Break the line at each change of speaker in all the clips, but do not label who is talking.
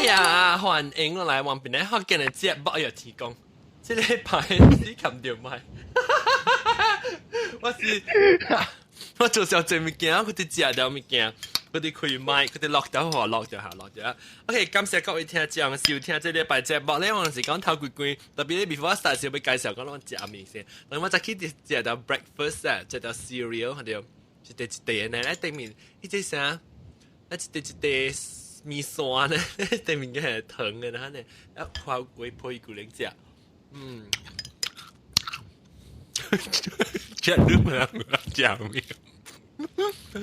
呀，歡迎我來往邊咧，福建的節目又提供，這禮拜你冚掉麥。我是我做小濟物件，佢哋食掉物件，佢哋開麥，佢哋落掉我落掉下落掉。OK，感謝各位聽眾收聽這禮拜節目咧，我是講頭幾幾，特別咧 before start 時要介紹講我食物先。我早起食到 breakfast 啊，食到 cereal，佢哋一塊一塊呢，咧頂面伊這啥？啊一塊一塊麵線呢，頂面嘅係糖嘅，然後呢，啊花龜配牛奶食，嗯。食你嘛食咩？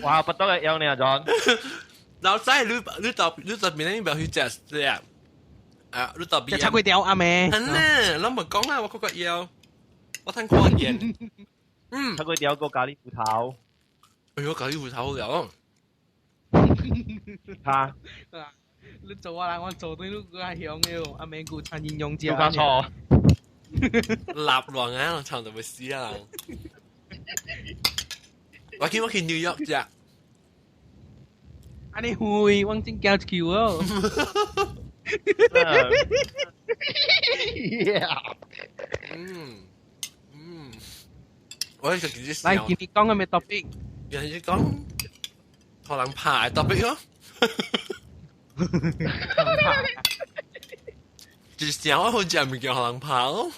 哇，不得嘅有你啊，John。
老細，你到你這邊你不要去食這樣啊？你到邊？
食炒粿條阿妹。
真呢，攏無講啊，我覺得要，我睇看見。嗯，
炒粿條個咖喱芋頭。
哎呦，咖喱芋頭好料。
哈？
你做啊啦，我做對你個係香嘅，阿妹顧餐營養食。
做加錯。
立亂啊，差就會死啊！我去 New York 食。
啊你會，我真驚一球哦。
嗯嗯，我就直接
來，今日講嘅咩 topic？
原來講可能拍 topic 咯。就是想我好食物件，予人拍咯。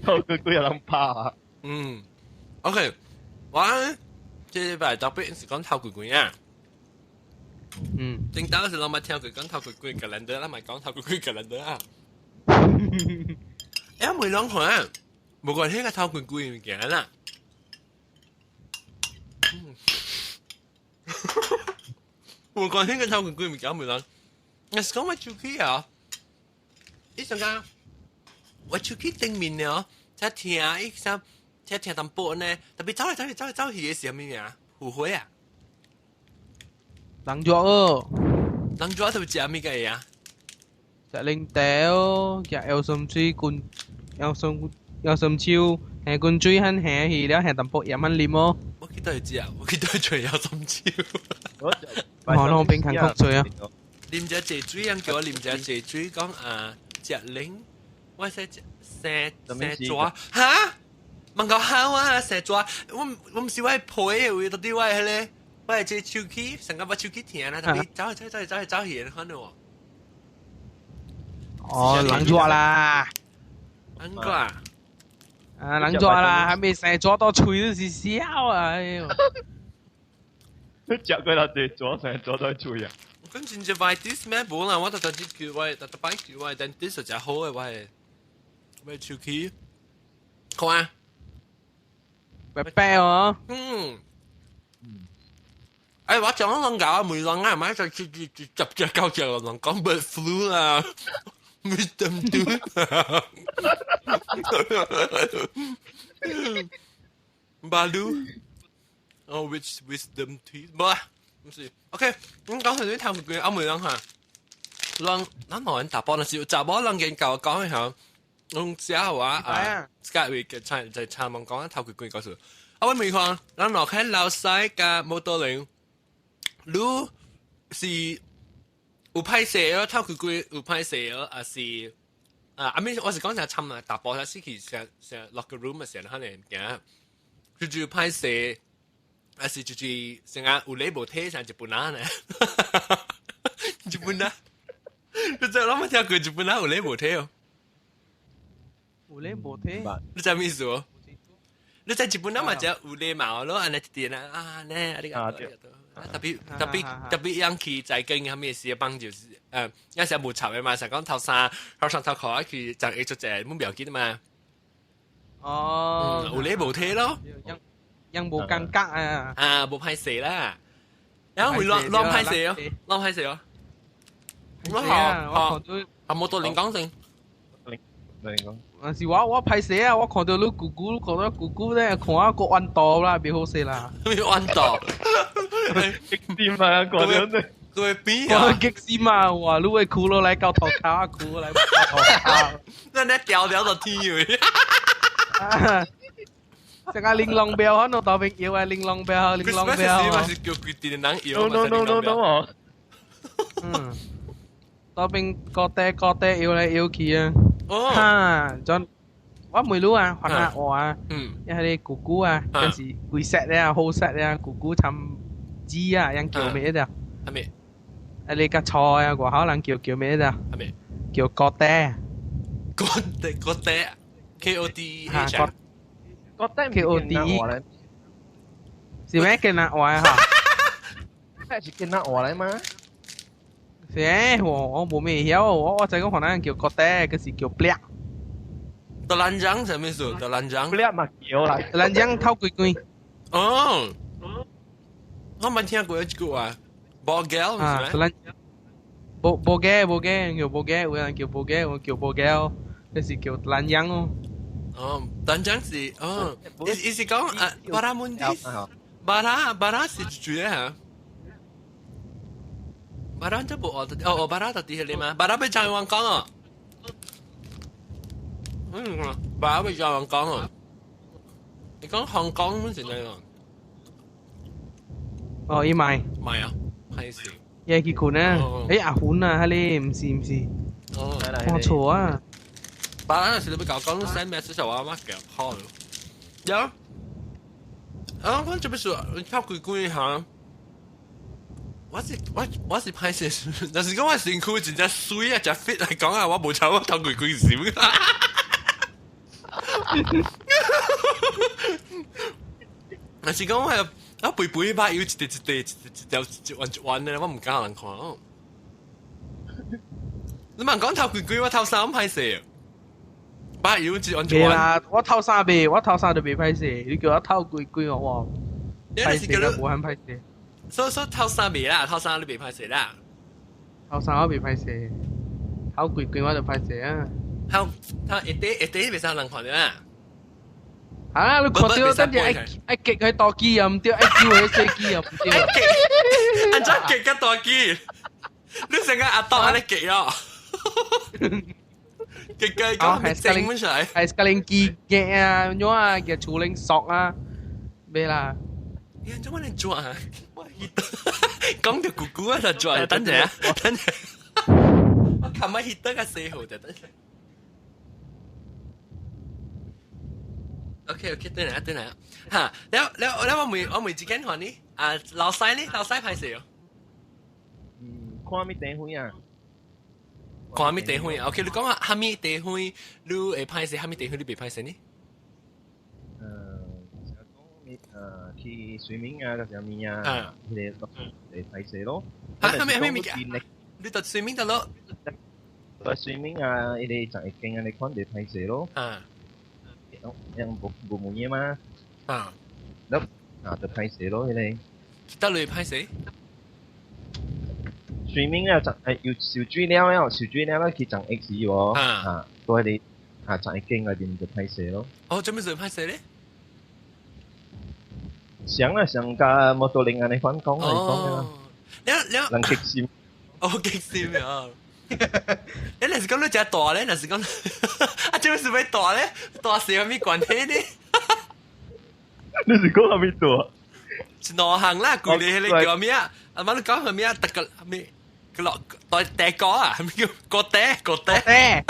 頭幾幾有人拍啊？
嗯，OK，我這禮拜 topic 是講頭幾幾啊。
嗯，
正當時我咪聽佢講頭幾幾個人的，咱咪講頭幾幾個人的啊。欸，每兩款，無關係個頭幾幾物件啦。嗯，無關係個頭幾幾物件，每人。我是講我手機啊，伊想講我手機頂面呢，才聽伊啥，才聽淡薄呢，特別走來走去走來走去的是啥物名？誤會啊！
人雀哦，
人雀特別食物個呀？
食奶茶，食腰酸水滾，腰酸腰酸手，下滾水很下去了，下淡薄鹽很啉哦。
我記得食，我記得做腰酸手。
我攏變看口水啊！
啉只濟水，人叫我啉只濟水，講啊食奶，我說生生蛇，哈？問個好啊，生蛇，我毋是我皮的位，到底我彼個，我的這手機，上個我手機疼啦，特別走走走走走去，可能哦。
哦，人蛇啦，
人蛇
啊，人蛇啦，還沒生蛇到喙都是痟啊！哎呦，
食過啦，隻蛇生蛇到喙啊！
咁真正 gingivitis 咩？無啦，我特特只叫我特特擺叫我 dentist 就好嘅，我係我手機，看啊，
白白哦。
嗯。哎，我講兩個，每兩個買就十隻九隻人講 bird flu 啊，wisdom tooth。 Balu，哦，which wisdom teeth？冇啊。唔是，OK，咁講頭先頭句啱梅人嚇，人咱兩人查甫，若是有查某人研究講下，用寫話啊，Skype 嘅餐就餐問講頭句句告訴，啊我問看，咱落開老細加摩托輪，你是有歹勢哦，頭句句有歹勢哦，還是啊？阿咪我是講成參啊，查甫才是去成成 locker room 嘅時候，可能驚，就歹勢。還是就是成日有禮無體，像日本人呢？日本人，你知攏冇聽過日本人有禮無體哦？
有禮無體，
你知咩意思哦？你知日本人嘛？就有禮貌咯，按呢一點啊，啊呢，啊你個，特別特別特別樣去在經啥物事幫就是，有時無插的嘛，成講頭衫頭衫頭褲去就會做者冇要緊嘛。
哦，
有禮無體咯。
樣無尷尬啊！
啊，無歹勢啦，然後會亂亂歹勢哦，亂歹勢哦。
我好，我看到
啊，摩托輪講先。
輪講。
但是我我歹勢啊！我看到你姑姑，看到姑姑咧，看我個彎道啦，袂好勢啦。
咩彎道？
激點啊！看到你。
對邊啊？
激死嘛！哇！你會哭落來到頭殼，哭來到頭殼。
那你掉掉就天嘅。
這個玲瓏錶，可能大邊搖啊，玲瓏錶，玲瓏錶。
嘛是叫規定的人搖
No no no no no 哦。
嗯，嗰邊各地各地搖來搖去啊。
哦。
哈，陣我問你啊，番仔話啊，一係姑姑啊，嗰時貴色咧，好色咧，姑姑參雞啊，樣叫咩的？
係咪？
啊，你個菜啊，外口人叫叫咩的？
係咪？
叫各地。
各地各地，K O D H 啊。
各地
K O D E。是咩叫那話哈？
係是叫那話嚟嘛？
是我我冇咩曉，我就講可能叫各地，嗰時叫掠。
德蘭江什麼意思？德蘭江。
掠嘛叫啦。
德蘭江偷鬼鬼。
哦。我冇聽過一句話，波膠
啊，德蘭。波波嘅波嘅叫波嘅，有人叫波嘅，我叫波膠，嗰時叫德蘭江哦。
哦，德蘭江是哦，意思講啊，巴拉滿地，巴拉巴拉是住啊。巴拉就冇哦，哦巴拉就啲係你嘛，巴拉俾張王講哦。嗯，巴拉俾張王講哦。你講香港乜事嚟啊？
哦，伊買。
買啊，歹勢。
夜去困啊！誒阿款啊，迄個毋是毋是。
哦，
看錯啊！
巴拉那時你要搞講 send message 我媽夾好。有。啊，我這邊說，你跳鬼鬼哈。我是歹勢，但是講我身軀真正水啊，真 fit 來講啊，我無炒我頭鬼鬼閃。但是講我我背背把腰一條一條一條一彎一彎的，我唔敢人看。你問講頭鬼鬼，我頭衫歹勢，把腰一彎一彎。
啦，我頭衫未，我頭衫就未歹勢，你叫我頭鬼鬼我，歹勢個無很歹勢。
所以頭衫未啦，頭衫你未歹勢啦。
頭衫我未歹勢，頭鬼鬼我就歹勢啊。
頭頭一啲一啲袂使人看到啊。
啊！你看到等陣愛愛擊佢大機又唔對，愛救佢細機又唔對。
按怎擊個大機？你成個阿當按呢擊哦。擊嘅講係整乜出嚟？
係格零機嘅啊，怎啊？嘅處理索啊，咩啦？
你做乜你做啊？講到姑姑啊，就做啊！等陣啊，等陣。我琴日歇得個4號就等陣。OK OK，等下等下，嚇！了了了，我問一間話呢？啊，老細呢？老細歹勢哦。
嗯，看咩地方啊？
看咩地方啊？OK，你講下蝦米地方你會歹勢，蝦米地方你袂歹勢呢？
去水面啊，個啥物啊，迄個會歹勢咯。
嚇！蝦米蝦米物件？你到水面得咯？
到水面啊，迄個十一間啊，你看會歹勢咯。
啊。
樣無無無嘢嘛？
啊。
那啊，就歹勢咯，迄個。
得你歹勢？
水面啊，就誒有受水了了，受水了了去長 X 喎。啊。到迄個啊，十一間內面就歹勢咯。
哦，做咩事歹勢咧？
想啊，想甲摩托輪按呢款講來講啊。
了了。
人激心。
哦，激心啊！你若是講你食大咧，若是講啊，這是欲大咧，大細有咩關係呢？
你是講啥物大？
是兩項啦，舊年迄個叫咩啊？阿媽你講係咩啊？特個咩？個落大地哥啊？係咪叫個地個地？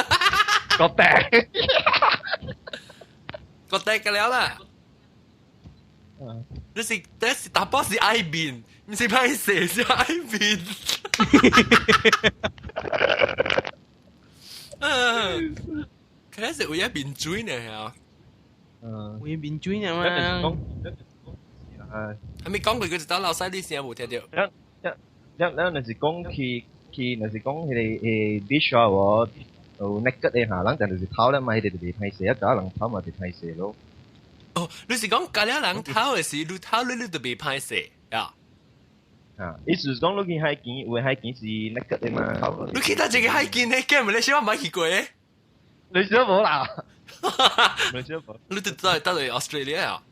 個地
個地個了啦。你是大波是愛面，唔是歹勢是愛面。嗯，可能是為咗面水呢嚇。
嗯，
為面水呢嘛。
係咪講過佢就等老細你聲無聽到？
了了了，若是講去去，若是講迄個beach 啊，無有 naked 的下，人就是偷了嘛，彼個就袂歹勢，啊，共人偷嘛就歹勢咯。
哦，你是講隔了人偷的時，你偷你就袂歹勢啊？
啊，意思是講你去海邊，有的海邊是 naked 的嘛。
你去到這個海邊呢？根本你小我冇去過的。
你小無啦？你小無？
你都在到底 Australia 啊？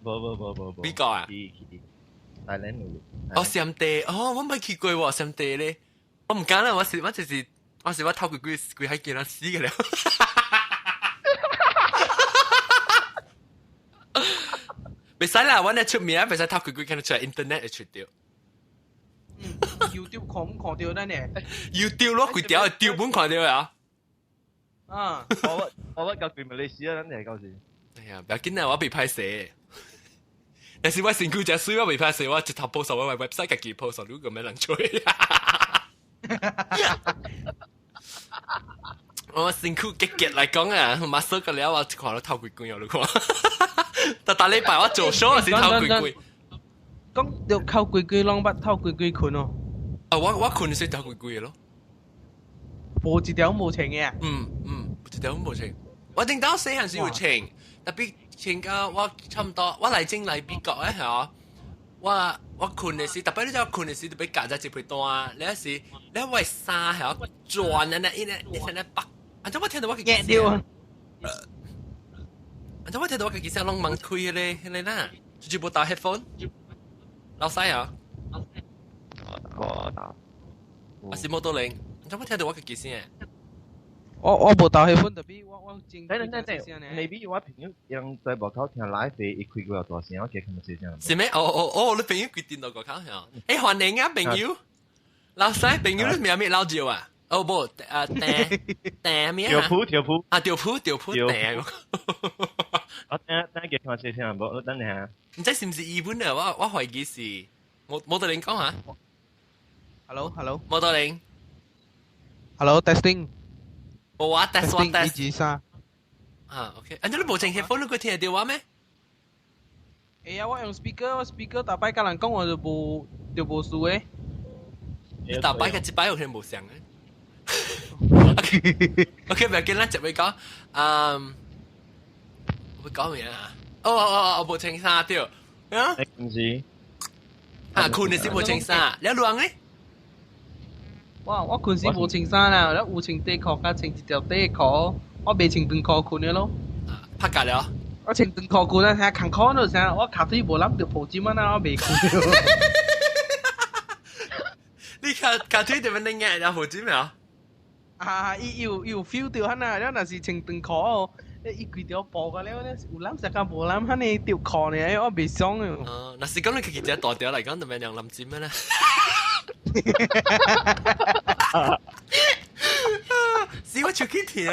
無無無無無。
美國啊？
去去大連路。
哦，暹地哦，我冇去過喎，暹地咧，我唔敢啦，我就是我是我偷過幾幾海邊人死嘅了。袂使啦，我若出名，袂使偷幾幾看得出來，internet 會出著。
YouTube 看唔看到咱呢？
YouTube 咯，規條條本看到啊！
啊！
我我舊時馬來西亞，咱係舊時。
哎呀，不要緊啊，我袂歹勢。但是我身軀真水，我袂歹勢，我一頭 post 我 website 家己 post，你個咩人吹？我身軀結結來講啊，馬上個了我看到頭幾罐哦，你看。但逐禮拜我做 show 是頭幾罐。
講到頭幾罐攏捌頭幾罐睏哦。
啊，我睏是頭幾罐咯。
無一條無穿嘅。
嗯嗯，一條無穿。我頂到細漢時有穿，特別穿到我差唔多，我來前來美國咧嚇。我睏的時，特別你知我睏的時，特別夾在一被單，你是你我衫係轉啊，那一咧一咧白，啊！怎我聽到我嘅
掉啊！
啊！怎我聽到我嘅其實攏猛開咧，迄個啦，就是無戴 headphone，老細啊！
我打，
我是摩托鈴，怎我聽到我嘅聲？
我無戴 headphone，特別我真。
等等等等，maybe 我朋友用在外口聽 live，伊開過大聲，我記佢咪細聲。
是咩？哦哦哦，你朋友規定到外口響。欸，歡迎啊，朋友。老細，朋友你名咩老趙啊？哦不，啊，鄭鄭咩啊？
條鋪條鋪。
啊，條鋪條鋪鄭。
我等等記佢細聲，無，我等下。
唔知是唔是日本啊？我懷疑是。冇得你講下。
Hello，Hello。
冇得你。
Hello，testing。
冇啊，test 我 test。
一二三。
啊，OK。啊，你無穿 headphone，你會聽得到我咩？
會啊，我用 speaker，我 speaker 逐擺佮人講話就無事的。
你逐擺佮一擺有可能無相的。OK，不要緊，咱接尾講。嗯，我講咩啊？哦哦哦，無穿衫對。啊？
唔是。
啊，睏的時無穿衫，你亂咧？
我睏時無穿衫啦，我有穿底褲，佮穿一條底褲，我袂穿長褲睏的咯。
拍架了？
我穿長褲睏啊，啥艱苦咯，啥我跤腿無攬著抱枕啊，我袂睏。
你跤腿點樣擰嘅？有抱枕沒？
啊，伊有 feel 到哈呐，了若是穿長褲哦，伊規條布個了，有攬啥較無攬，哈呢條褲呢，我袂爽的。
哦，若是講你家己一隻大條來講，就免兩攬枕啦。是我出去聽，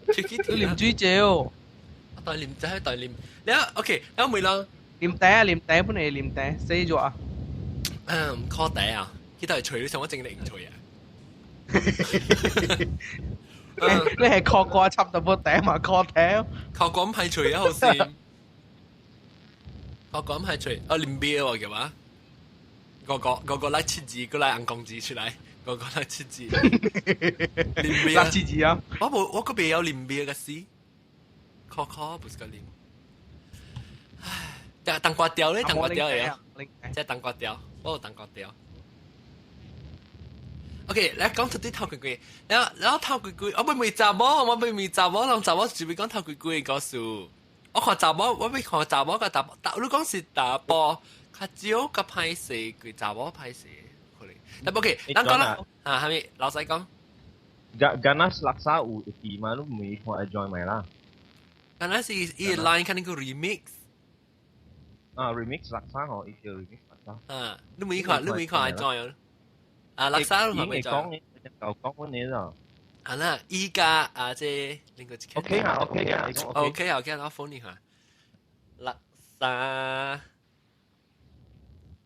出去聽。
你啉水濟哦。
代啉就係代啉。你 OK，你每人
啉茶啊，啉茶本來啉茶，洗咗啊。
嗯，靠茶啊，佢都係吹，你想我整你唔吹啊？
你係靠瓜插到冇茶嘛？靠茶。
靠瓜唔係吹啊，好似。靠瓜唔係吹，啊啉啤喎，叫嘛？個個個個來七字，過來紅公字出來，個個來七字。啉啤
啊！七字啊！
我無，我個未有啉啤嘅事，靠靠不是個啉。唉，但冬瓜條咧，冬瓜條嚟啊！即係冬瓜條，我有冬瓜條。OK，來講出啲頭鬼鬼，然後頭鬼鬼，我未問查某，我未問查某，人查某就會講頭鬼鬼嘅故事。我看查某，我未看查某個查某，你講是查埔。較少較歹勢，佢查某歹勢可能。但 OK，咱講啦，啊，係咪老細講？
Ganas laksa 有一嘛，你唔看會 join 咪啦？
Ganas 是伊 line 肯定個 remix。
啊，remix laksa 吼，伊叫 remix laksa。
啊，你每看，你每看會 join 啊，laksa 你看會 join。
講，就講阮呢啦。
啊啦，依家啊，這另個一個。
OK 啊，OK 啊
，OK 啊，OK，我 phone 你看。laksa。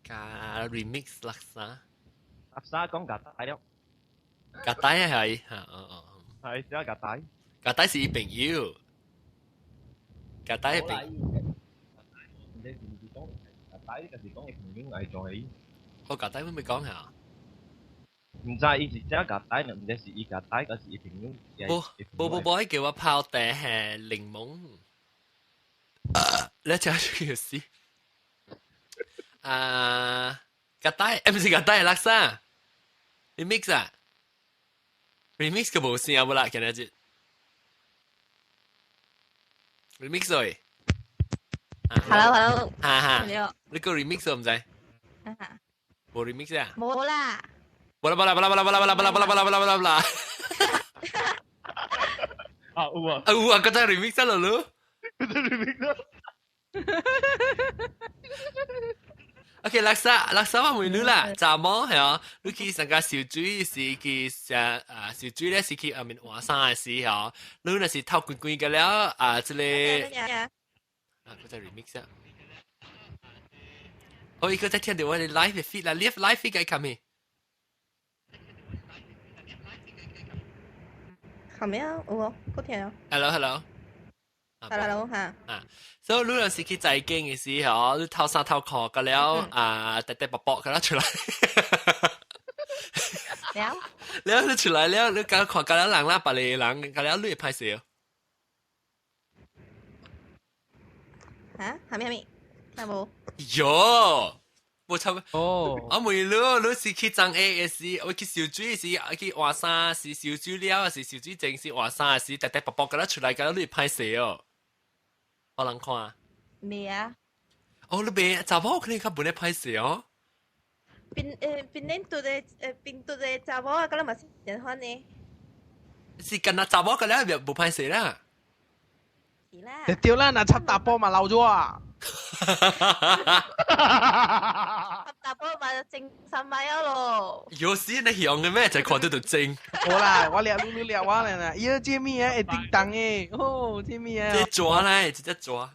加 remix 垃圾，
垃圾講夾帶了，
夾帶係嚇，哦哦，
係只夾帶，
夾帶是伊朋友，夾帶係朋友。
你是唔是講夾帶？就是講伊朋友嚟做起。
我夾帶會唔會講下？
唔知伊是只夾帶，唔知是伊夾帶，還是伊朋友。
無無無無，伊叫我泡茶係檸檬。你食出去死。啊，夾帶，唔是夾帶，垃圾，remix 啊，remix 個無聲無啦，今日節 remix rồi。
Hello hello，
哈哈，你個 remix 我唔知，無 remix 啊？
冇啦，
冇啦冇啦冇啦冇啦冇啦冇啦冇啦冇啦冇啦冇啦冇啦。
啊有啊，
啊有啊，嗰隻 remix 了咯，
嗰隻 remix 了。
OK，垃圾垃圾我問你啦，查某係啊，你去參加燒水時去食啊燒水咧是去下面換衫嘅時候，你若是頭滾滾嘅了啊，這個啊，佢在 remix 啊。哦，伊個在聽到我的 live feed 啦，live feed 該看咩？
後面啊，有哦，好聽啊。
Hello hello。
Hello 哈。
啊，所以你若是去財經嘅時候，你頭衫頭褲個了啊，滴滴薄薄個了出來。
了。
了你出來了，你敢看個了人啦，別個人個了你會歹勢哦。
嚇？係咪係咪？聽無？
喲，無錯。
哦。
我問你，你是去彰 A 嘅時，我去燒水時，去換衫是燒水了，是燒水前是換衫時，滴滴薄薄個了出來，個了你會歹勢哦。我人看。
未啊。
哦，你未查某可能較無咧歹勢哦。
邊邊恁拄的邊拄的查某啊，個了嘛是變款呢。
是干那查某個了無歹勢啦。
是啦。
對啦，若插大波嘛漏咗啊！
插大波嘛精神咪有咯。
有時你用嘅咩？就看到就精。
好啦，我掠擼擼掠我啦，咦，這物啊會叮當的，哦，這物啊。
這抓咧，直接抓。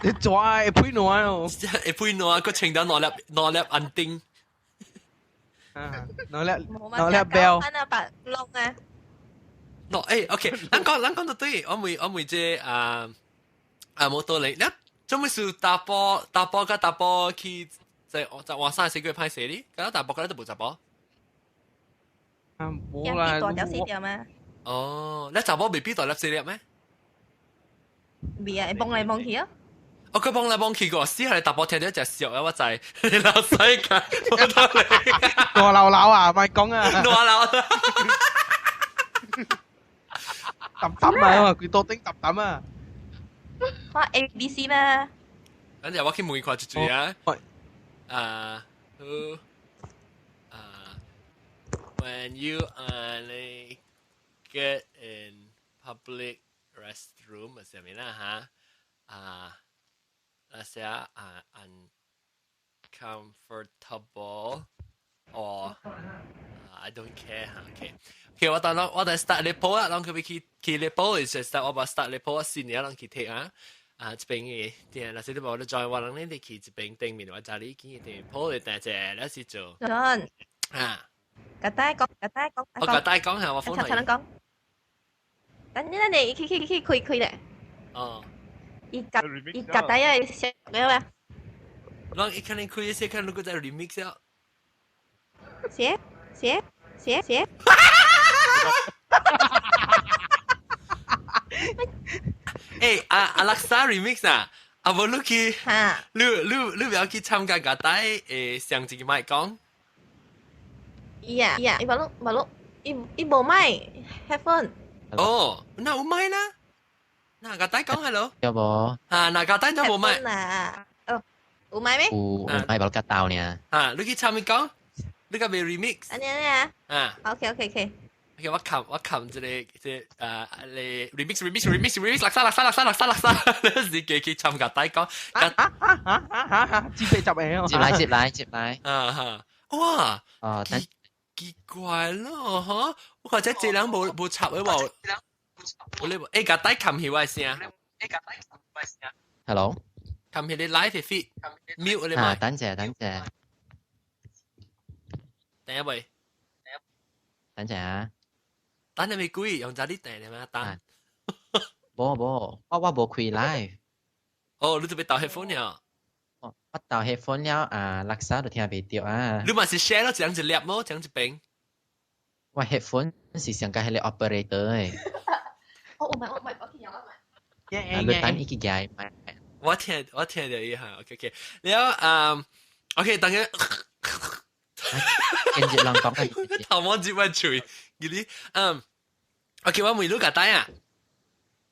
這抓會配暖哦。
會配暖，佢穿到兩粒兩粒安丁。
啊，兩粒兩粒標。
啊，白龍啊。
喏，誒，OK，咱講到對，我問這啊啊冇道理，你做咩事打波打波甲打波去在在換衫時佢歹勢哩，敢打波敢都無查甫。
啊，無啦，
大條細條嗎？
哦，你查某未必大粒細粒咩？
未啊，會望來望去啊。
哦，佢望來望去個，死係打波聽到一隻笑啊！我知，你老細㗎，冇道理。
我流流啊，咪講啊。
我流。
揼揼啊，佢多丁揼揼啊！
我 A B C 咩？
等陣我去問看一嘴啊。啊，好啊。When you only get in public restroom 係咩啦嚇？啊，那些啊 uncomfortable or I don't care 嚇，OK。OK，我等我等 start 你鋪啦，咱佢去去你鋪，就 start 我把 start 你鋪先，你咱去睇啊。啊，這邊嘅，啲若是你無你再我人咧，你去這邊頂面，我知你見頂鋪嘅大隻，你是做。
John。
啊。
甲大講，甲大講。
我甲大講下，我風
頭。講。等陣你去去去開開咧。
哦。
伊甲伊甲大個小個嘛。
咱伊肯定開一些，看如果在 remix 了。
寫寫寫寫。
欸，阿阿拉莎 remix 啊，阿無你去，你你你不要去參加個帶上一個麥講。
伊啊伊啊，伊無攏無攏，伊伊無麥 headphone。
哦，那有麥啦？那個帶講係咯？
有無？
啊，那個帶都無麥。
啊，哦，有麥咩？
有有麥無較豆爾。
啊，你去參與講，你個未 remix？
按呢啊。
啊。
OK OK OK。
OK，我冚我冚這個這啊你 remix remix remix remix 垃圾垃圾垃圾垃圾垃圾，你自己去參加大講。
啊啊啊啊啊！接被集嘅。
接來接來接來。
啊哈！哇！
哦，
奇奇怪咯，嗬！我看這這人無無插嘅話，我你欸個帶冚起我聲。
Hello。
冚起你 live feed mute 你
啊，等陣等陣。
等一位。
等陣啊！
等你未攰，用咗啲訂你嘛等。
無無，我我無開 live。
哦，你就被盗 headphone 了。
哦，我盜 headphone 了啊，垃圾都聽袂著啊。
你嘛是 share 咯，這樣一粒麼？這樣一邊。
我 headphone 是上個迄個 operator 的。
哦，我唔係我唔係，我聽我唔
係。你等伊去寄。
我聽我聽到伊哈，OK OK。了啊，OK，等下。
跟住人講緊。
頭毛接我嘴，佢哋嗯。OK，我問你個單啊，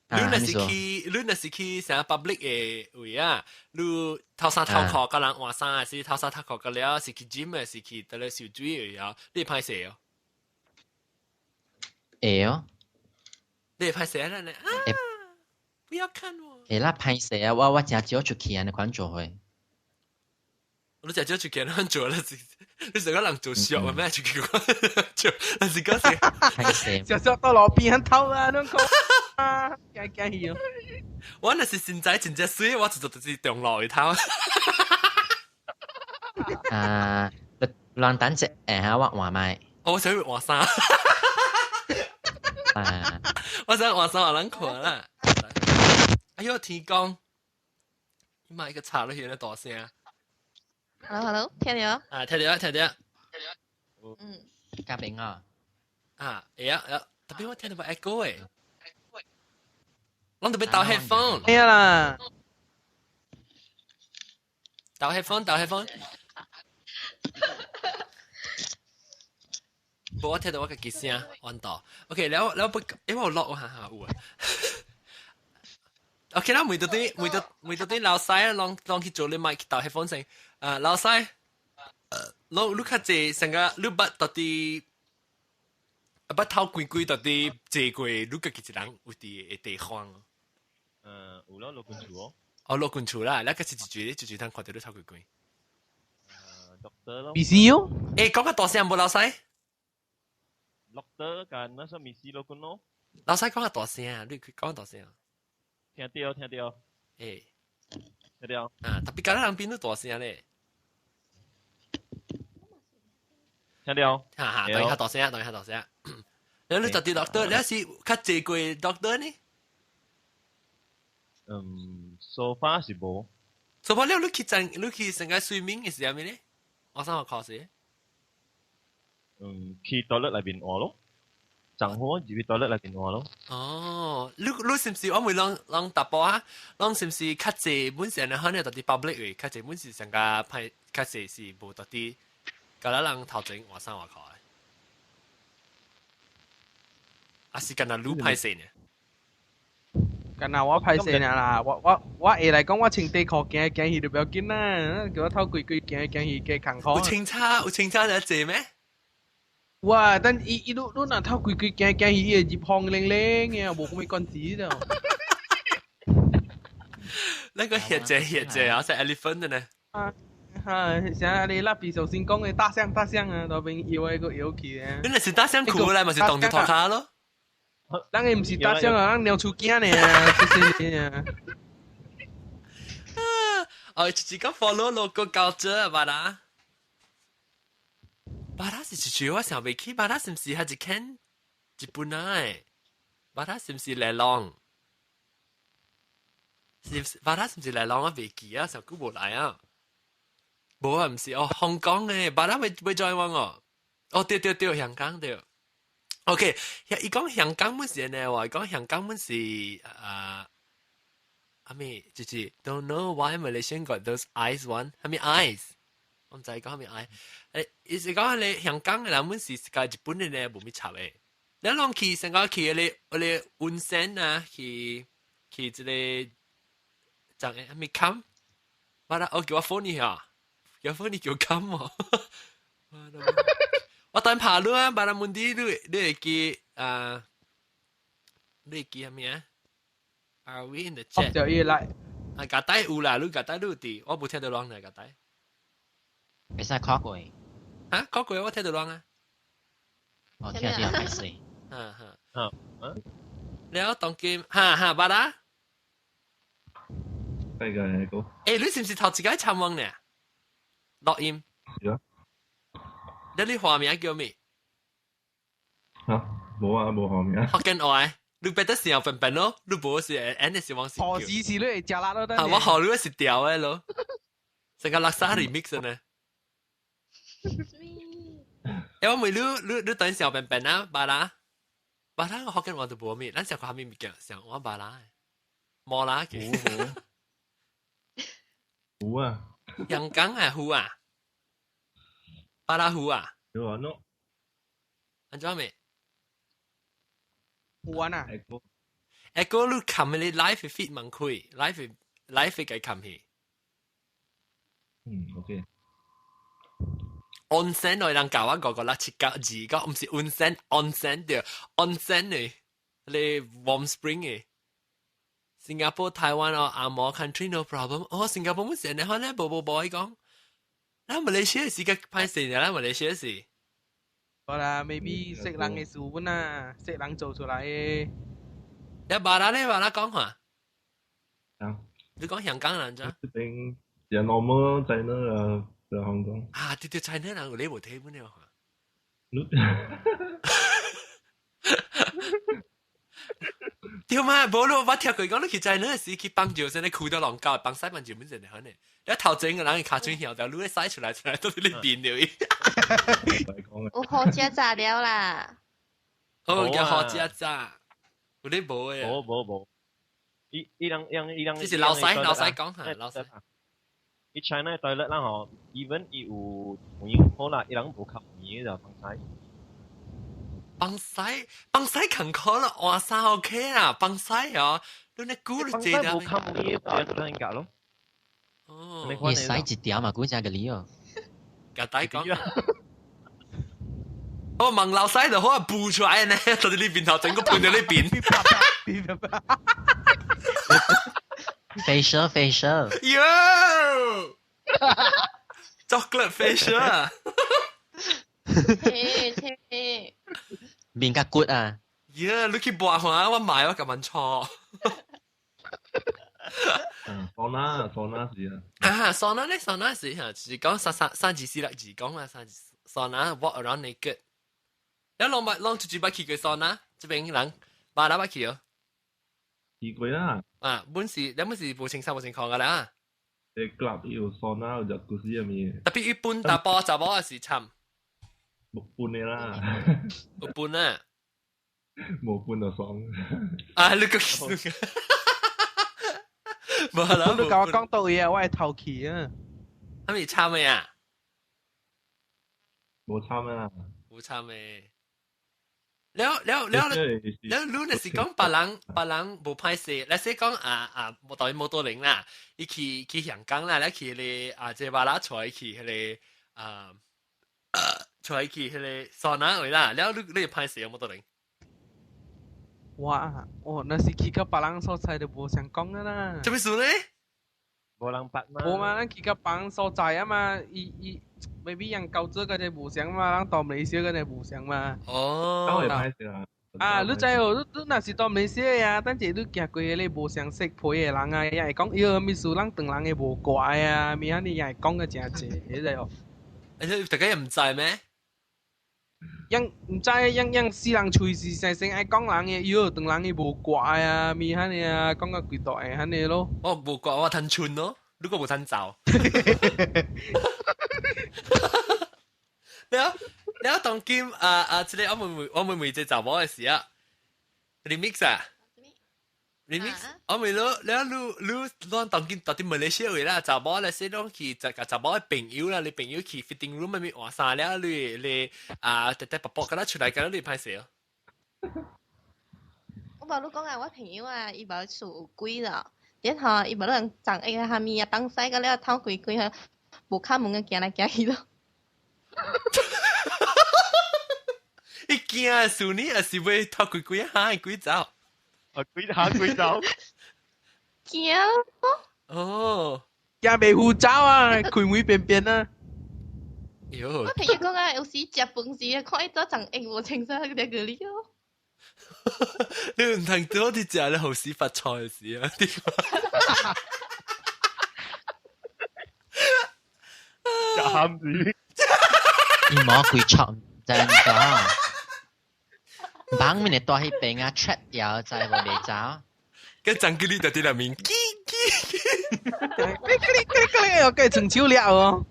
你若是去，你若是去啥 public 的位啊？你頭衫頭褲佮人換衫，是頭衫頭褲佮了，是去 gym 的，是去佗咧游水的啊？你會歹勢哦？
會哦。
你會歹勢啦？你啊，不要看我。
會啦，歹勢啊！我我誠少出去按呢款做伙。
你食少就見人做啦，你成個人做小嘅咩？就叫做，但是嗰時
小小到路邊偷啊，攏講啊，驚驚去哦。
我那是現在真正水，我就就是中路去偷。
啊，亂等隻誒嚇，我換咪。
我想換衫。
啊！
我想換衫，我撚看啦。哎呦，天公！你買一個插落去咧大聲。
Hello，Hello，聽到？
啊，聽到，聽到。
嗯。
嘉賓啊。
啊，會啊，會。特別我聽到無 echo 誒。攏特別戴 headphone。
咩啦？
戴 headphone，戴 headphone。無我聽到我家己聲，彎到。OK，了了不，因為我落我下下有啊。OK 啦，每到啲每到每到啲老細攏攏去做你麥戴 headphone 先。啊，老細，攏你較濟成個你捌到底，捌頭規規到底坐過，你家己一人有佇的地方。
嗯，有咯，老君厝哦。
哦，老君厝啦，那個是一住，一住通看到你頭規規。
doctor 咯。
必須哦。
欸，講較大聲無老細？
doctor 間那啥物事老君咯。
老細講較大聲啊，你講大聲。
聽到聽到。
欸。
聽到。
啊，特別講人變都大聲咧。
聽到。
哈哈，等下大聲，等下大聲。你到底 doctor，你是較濟過 doctor 呢？
嗯，so far 是無。
so far 了，你去站，你去成個睡眠嘅是啥物咧？我三個考試。
嗯，去 toilet 內邊換咯，正好入去 toilet 內邊換咯。
哦，你你是毋是我問攏攏淡薄啊？攏是毋是較濟本身可能到底 public 嘅，較濟本是成個派較濟是無到底，甲咱人頭前換衫換褲的。啊是干那愈歹勢呢？
干那我歹勢啦，我我我下來講，我穿短褲行行去就不要緊啦，叫我頭規規行行去加艱苦。
有清查有清查就濟咩？
哇！但伊伊愈愈若頭規規行行去，伊會入風冷冷嘅，無啥物關係的。
那個歇者歇者啊，是 elephant 的呢。
啊，哈！像你蠟筆小新講的大象大象啊，都變搖一個搖起啊。
你那是大象褲來，嘛是當住拖卡咯？
咱個毋是大象啊，咱鳥鼠囝呢，這是啊。
哦，就是講 follow local culture 吧啦。巴拉是一句我想袂起，巴拉是毋是還是間日本啊？巴拉是毋是來浪？是巴拉是毋是來浪？我袂記啊，上久無來啊。無啊，毋是哦，香港的巴拉未未再往哦。哦，對對對，香港對。OK，伊講香港本是呢話，講香港本是啊，阿咩就是 Don't know why Malaysian got those eyes one，係咪 eyes？我毋知講咩 eye。誒，伊是講你香港的人本是甲日本的呢無咩差的。你攏去成個去嗰個嗰個溫泉啊，去去這個就係咩坎？我啦，我叫我 phone 你啊，叫 phone 你叫坎哦。我等爬路啊，巴拉門啲你你會記啊？你會記係咩啊？Are we in the chat？
就伊來。
啊，夾帶有啦，你夾帶你佇，我無聽到人嚟夾帶。
會使考過。
啊，考過我聽到人啊。
我聽到歹勢。
哈哈。
啊啊。
了當今，哈哈，巴拉。
係個個。
欸，你是毋是頭一個參問呢？錄音。
是啊。
你你花名叫咩？
嚇，無啊，無花名。
福建話，你別得時候笨笨咯，你無是按的時往是
何時是你會食辣咯？
啊，我學你是調的咯，成個垃圾 remix 呢。欸，我問你，你你等小笨笨啊，巴拉，巴拉我福建話都無咩，咱上個下面物件，上我巴拉，無啦嘅。
有啊。
陽港啊，有啊。巴拉湖啊？
有啊，喏。
安怎咩？
有啊呐。
欸，哥，你冚你 live feed 問開，live live 嘅冚去。
嗯，OK。
温泉我人教我個個啦，七九二個，毋是温泉，温泉對，温泉嘅，你 warm spring 嘅。新加坡、台灣哦，紅毛 country no problem。哦，新加坡冇事，你看咧，無無無伊講。咱馬來西亞是個歹勢呢，咱馬來西亞是。
好啦，maybe 識人嘅事本啊，識人做出來嘅。
有巴拉咧，巴拉講話。
啊。
你講香港人咋？
這邊有 normal China 啊，在香港。
啊，對對，China 人有你無睇本了。對嘛？無咯，我聽過講你去 China 時去幫助先，你褲都浪搞，幫西幫助本身就可能。你頭前個人卡嘴曉就你使出來出來都你變了。
有好食炸了啦。
哦，叫好食炸，有你無的。
無無無。伊伊人伊人伊人。
這是老細老細講下，老細。
伊 China toilet 啦吼，even 伊有門好啦，伊人無較門就放屎。
放屎放屎近可啦，換衫 OK 啦，放屎哦，你那估你這
無較門就應該咯。
哦，
伊洗一條嘛，估只個理哦。
夾大講。我問老細就好啊，步出來呢，到呢邊頭整個盤到呢邊。
Facial facial。
Yo! Chocolate facial。
切切。
面較骨啊！
耶！你去博下，我買我咁樣錯。
嗯，桑拿桑拿是啊。
啊，桑拿咧，桑拿是嚇，就是講三三三字四六字講嘛，三字桑拿 walk around naked。你攏捌攏出去捌去過桑拿？這邊人巴拉捌去哦。
去過啦。
啊，本是你本是無穿衫無穿褲噶啦。
誒，club 有桑拿有 jacuzzi 咁樣。
特別一般查甫查某也是參。
無半的啦。
有半啊。
無半就爽。
啊，你個。無啦，
你甲我講到嘢，我會頭氣啊。
係咪參的啊？
無參啊。
無參的。了了了了，你若是講別人別人無歹勢，你說講啊啊，無當然無多人啦，伊去去香港啦，你去迄個啊，這巴拉出去迄個啊，出去迄個桑拿位啦，了你你歹勢有無多人？
哇！哦，若是去到別人所在就無想講啊啦。
做咩事呢？
無人捌嘛。
無嘛，咱去到別人所在啊嘛，伊伊。maybe 人舊做嗰隻無相嘛，人到馬來西亞嗰隻無相嘛。
哦，
當然歹勢啦。
啊，你知哦，你你若是到馬來西亞啊，等者你行過迄個無相識皮的人啊，也會講，喲，物事咱唐人的無怪啊，物仔你也會講個誠濟，彼個哦。
而且大家又毋知咩？
樣毋知，樣樣死人喙是生生愛講人的，喲，唐人的無怪啊，物仔你啊，講到規大個按呢咯。
我無怪，我趁蠢咯，你閣無趁走。了了，當今啊啊，這個我妹妹，我妹妹這查某的時啊，remix 啊，remix，我妹了了，你你攏當今到底馬來西亞啦，查某咧，說攏去就甲查某的朋友啦，你朋友去 fitting room 內面換衫了，你你啊，特特白白，敢若出來，敢若你歹勢哦。
我無你講啊，我朋友啊，伊無厝有鬼啦，然後伊無人長一個蝦米啊，東西個了偷鬼鬼啊，無敲門個行來行去咯。
伊驚數你，還是會偷鬼鬼嚇鬼走？
啊，鬼嚇鬼走！
驚
哦，
驚袂赴走啊，開門邊邊啊！
喲，
我朋友講啊，有時食飯時看伊做長應無清楚，佢哋個你咯。
你唔通多啲食咧，好時發菜時啊！
食鹹魚。
伊無鬼錯，真講。幫面的大彼邊啊，trap 掉，知無袂走。
個張吉利就佇內面，叽叽叽，
叽叽叽叽，又計成手了哦。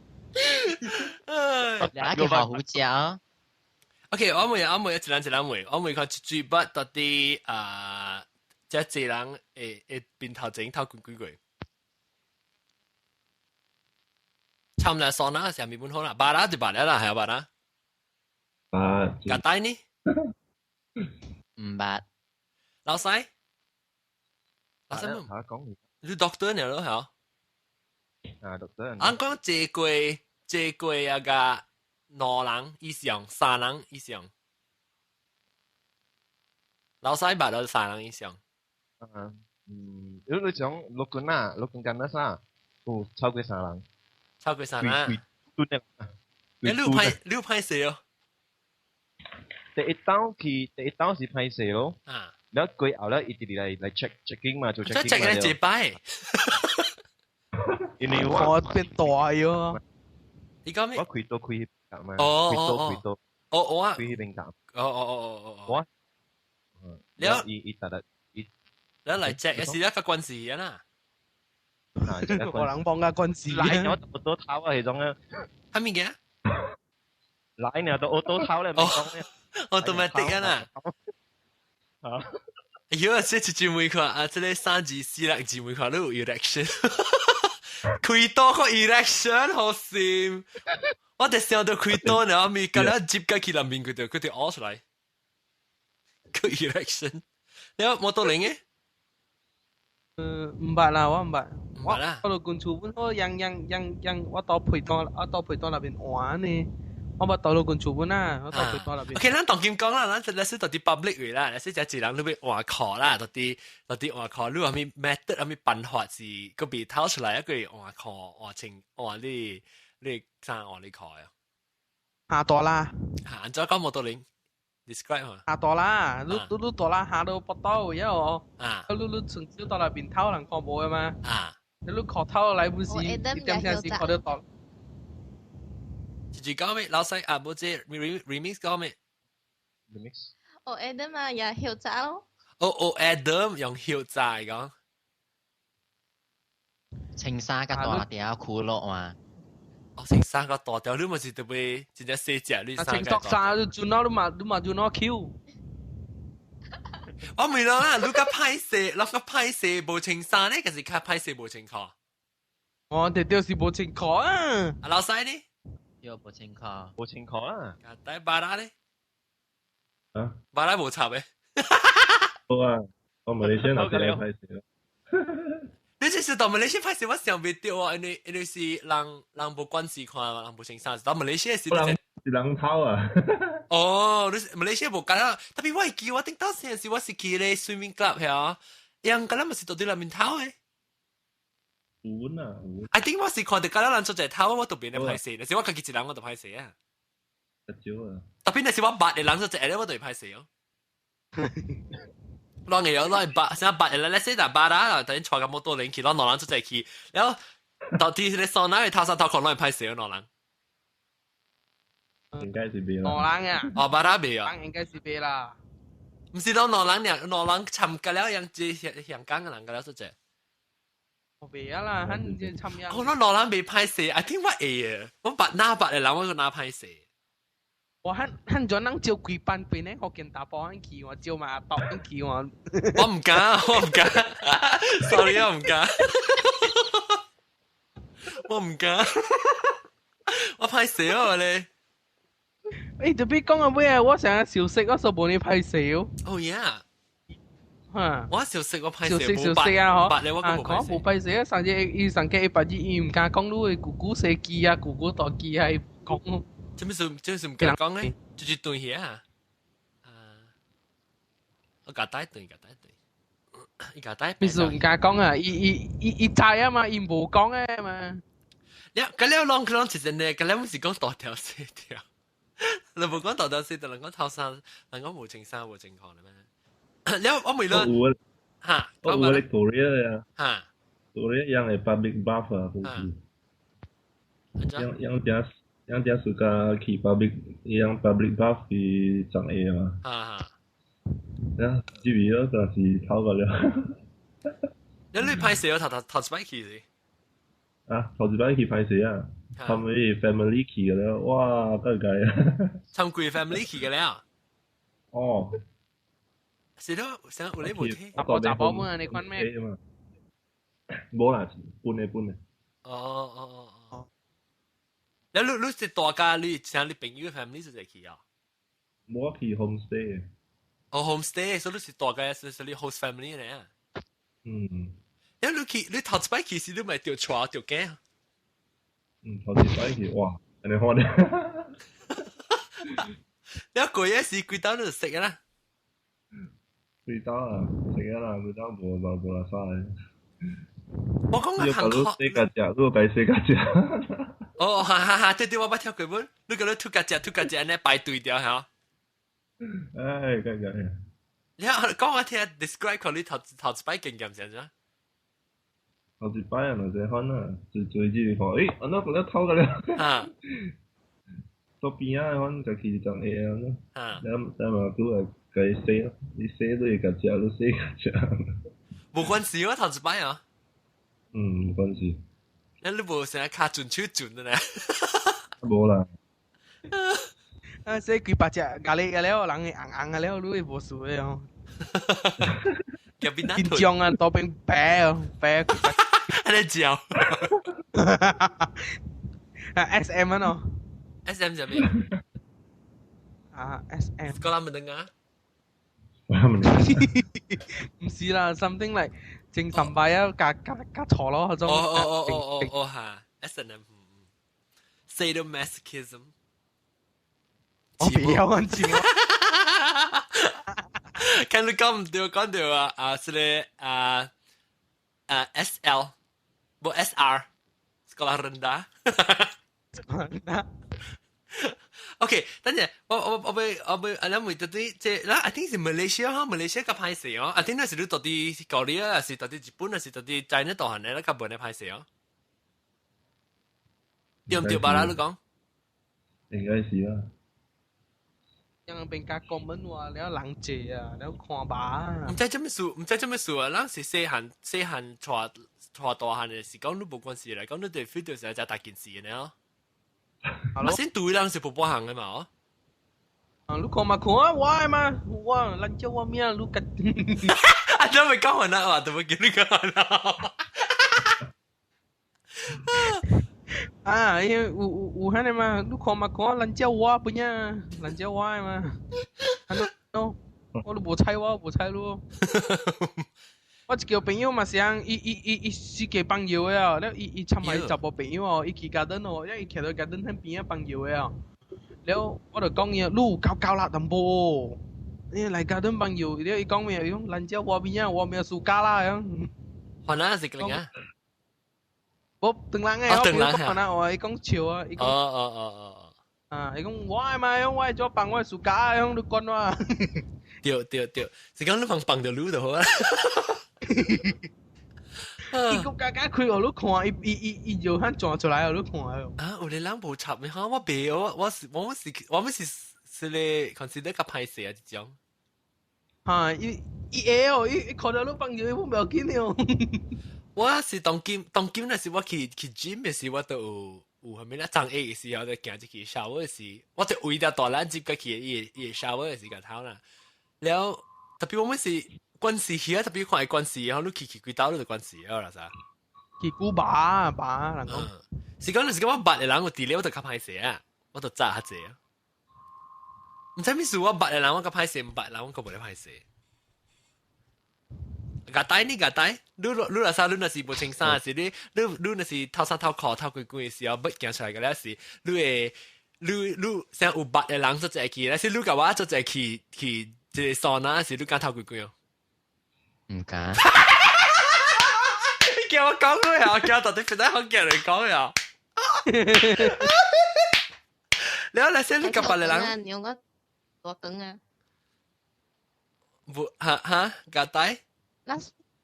兩個好胡椒。
OK，我問我問一人一人問，我問看一嘴筆到底啊，這濟人會會邊頭前頭幾幾個？差唔多桑拿上面本好啦，巴拉就巴拉啦，係巴拉。
啊，
夾帶呢？
唔捌。
老細，老細
冇。講。
你 doctor 呢咯，係
啊，doctor。
俺講這過這過啊個兩人以上，三人以上。老細捌到三人以上。
嗯，你你講六個啊，六個間得啥？有超過三人。
超過三人。
對的。
你你歹勢哦。
第一檔去，第一檔是歹勢咯。
啊。
然後過後咧，伊直來 check checking 嘛，做 checking
嘛。check 咧一擺。
因為我
變大喲。
你講咩？
我開刀開迄嘛。
哦
開刀開刀。
哦我啊。
開彼邊間。
哦哦哦哦哦。
我。
你
伊伊特特伊。
你來 check 是一個關事啊啦。
個人幫個關事。
來我都頭啊，迄種啊。
係咪嘅？
來呢都我都頭咧，唔講咧。
automatic 啊啦。
啊！
哎呦，這一姊妹看啊，這個三字四六姊妹看，你有 erection？開刀個 erection 好閃，我哋想到開刀呢，咪今日接個去南面佢就佢就屙出來，個 erection。你有摩托零嘅？
毋捌啦，我毋捌。
毋捌啦。
我到近厝本好，樣樣樣樣，我到陪當，我到陪當那邊玩呢。我捌到到近厝本啊，我到陪當那邊。
OK，咱當今講啦，咱咱是到底 public 位啦，咱是只一人你欲換褲啦，到底到底換褲，你有啥物 method 啥物辦法是閣被掏出來一個換褲換穿換你你衫換你褲啊？
下大啦。
嚇，按怎講摩托零？describe 嘛？
下大啦，你你你大啦下到腹肚有哦。
啊。
你你從小到那邊偷人看無的嘛？
啊。
你你褲偷來不是？一點聲是看到大。
自己講咩？老細啊，無這 remix 講咩
？remix。
哦，Adam 啊，也曉炸咯。
哦哦，Adam 用曉炸講。
穿衫較大條褲落嘛。
哦，穿衫較大條，你咪是特別真正細隻，你
衫。穿索衫，你轉到你嘛你嘛轉到 Q。
我明啦，你較歹勢，你較歹勢無穿衫咧，還是較歹勢無穿褲？
我哋就是無穿褲啊。
啊，老細呢？
又無穿褲，
無穿褲啊！
但巴拉咧？
啊？
巴拉無插嘅。
好啊，我馬來西亞拿來拍攝。
你這是到馬來西亞拍攝，我想袂著啊，因為因為是人人無關係看嘛，人無穿衫。到馬來西亞是
人是人頭啊。
哦，你馬來西亞無敢啊？特別我會記，我頂當時是我是去咧 swimming club 遐，人敢若嘛是到佇內面頭的。
有啊，有。
I think 我是看著敢若人做一個頭，我特別咧歹勢，若是我家己一人我就歹勢啊。
少啊。
特別若是我捌的人做一個咧，我就會歹勢哦。攏會有攏捌，啥捌的咧，說若捌啦，等於帶個摩托輪去，攏兩人做一去，然後到底咧桑拿頭衫頭褲攏會歹勢哦，兩人。
應該是袂
啦。兩人啊？
哦，捌啦袂啊。
應該是袂啦。
毋是講兩人爾，兩人參加了樣子香港的人個了做者。
袂啊啦，反正參加。
我講兩人袂歹勢，I think 我會啊，我捌哪捌的人，我就哪歹勢。
我很很準人招規班邊咧，福建大波肯去我招嘛阿肯去我。
我唔敢，我唔敢，sorry 我唔敢，我唔敢，我歹勢哦咧。
欸，特別講啊咩啊？我成日小食，我說無你歹勢哦。
Oh yeah。
嚇！
我小食我歹
勢，小食小食啊！嗬，
捌咧我
啊，講無歹勢啊！上次伊上個一百二，伊毋敢講你的姑姑細機啊，姑姑大機啊，伊講。
這麼是這是毋敢講咧，就是斷去啊！啊，我夾帶斷，夾帶斷，伊夾帶。
你是毋敢講啊？伊伊伊伊知啊嘛，伊無講的嘛。
了，咁了攏攏一陣咧，咁了毋是講大條細條，你無講大條細條，人講頭衫，人講無穿衫無穿褲咧咩？了我問你，嚇，
我有咧 Korea 啊，
嚇
，Korea 樣的 public bath 啊，好似，樣樣正樣正 suka 去 public 樣 public bath 去長下嘛，
啊哈，
啊，這邊咯就是頭個了。
你你歹勢頭頭頭一擺去是？
啊，頭一擺去歹勢啊，他們 family 去個了，哇，夠計啊！
參規 family 去個了。
哦。
是咯，成有你無聽。
阿婆查某本啊，你看咩？
無啦，分的分的。
哦哦哦哦。你你你是大家，你像你朋友 family 是去啊？
我去 homestay。
哦，homestay，所以你是大家，是是你 host family 咧。
嗯。
你你去你頭一擺去時，你咪著帶著驚。
嗯，頭一擺去，哇，按呢看咧。
你過夜時幾道你就食啦？
幾道啊，食啊啦，幾道無無無垃圾的。
我講
你
行
講你世界食，你該世界食。
哦，哈哈哈！對對，我捌聽過本，你講你吐家食吐家食，安尼排隊掉嚇。
唉，該該。
你講我聽，describe 看你頭頭一擺經驗是啥？
頭一擺啊，就這款啊，最最只看，誒，安怎個咧偷個咧？
啊！
左邊啊，款就去長下啊，
啊！
了了嘛，拄會共洗咯，你洗你會共食，你洗共食。
無關事我頭一擺啊。
嗯，無關事。
那你無成日卡準手準的呢？
無啦。
啊，洗幾百隻咖喱個了，人會紅紅個了，你會無事的哦。緊張啊，多變白哦，白。
還在叫。
啊，S M 啊喏。
S M 啥物？
啊，S M。
Sekolah menengah。
唔是啦，something like 精神病啊，加加加錯咯嗰種。
哦哦哦哦哦哦嚇，S M sadomasochism。
我不要按字。
看你講唔對，講對啊！啊，是咧啊啊 S L，無 S R，sekolah rendah。 OK，等陣我我我俾我俾阿諗到底這，嗱，I think 是 Malaysia 哈，Malaysia 較歹勢哦。I think 那是你到底高麗啊，是到底日本，還是到底 China 大漢咧，較無呢歹勢哦。對唔對吧啦？你講？
應該是啦。
樣變加國門話了人濟啊，了看吧。
唔知做咩事，唔知做咩事啊！咱是細漢細漢帶帶大漢的是講你無關係來講，你對 feel 到是一大件事的呢。啊，先對人是婆婆行的嘛？哦。
啊，你看嘛看啊，我的嘛，我咱叫我名，你個。
啊，你咪講完啦，話都冇叫你講啦。
啊，因為有有有彼個嘛，你看嘛看，咱叫我不呀，咱叫我的嘛。啊，喏，我都無睬我，無睬你。我一個朋友嘛是講，伊伊伊伊四界放藥的哦，了伊伊參埋查某朋友哦，伊去 garden 哦，了伊徛到 garden 彼邊仔放藥的哦。了我就講伊，你有夠夠力淡薄，你來 garden 放藥，了伊講咩？伊講咱遮我邊仔我咩暑假啦樣。
還哪是個啊？
無長人的，我朋友講啊，我伊講笑啊，伊講。
哦哦哦哦。
啊，伊講我的嘛，我會做放我暑假，伊講你管我。
對對對，是講你放放著你就好啊。
伊個家家開予你看，伊伊伊伊就肯轉出來予你看。
啊，有個人無插咩？哈，我袂，我我是我是我們是是咧 consider 較歹勢啊，這種。
哈，伊伊會哦，伊伊看到你放藥，伊無要緊哦。
我是當今當今那時我去去 gym 的時，我都有有啥物咧？早下的時候就行入去 shower 的時，我就圍條大籃接過去伊伊 shower 的時間頭啦。了特別我們是關係去啊，特別看會關係，然後你去去幾兜你就關係啊啦啥。
去古巴巴人講。
是講，是講我捌的人，我佇咧我就較歹勢啊，我就早較濟啊。毋知咩事，我捌的人我較歹勢，毋捌人我較無咧歹勢。夾帶你夾帶，你你若啥，你若是無穿衫，是你你你若是透衫透褲透規規的時候，欲行出來個了是，你會你你像有捌的人做一去，但是你共我做一去去一個桑拿，是你敢透規規哦？
唔敢。
你叫我講咩啊？叫到底邊得好叫你講呀？你來先，你共捌的人，
用個大光啊？
無哈哈夾帶。
那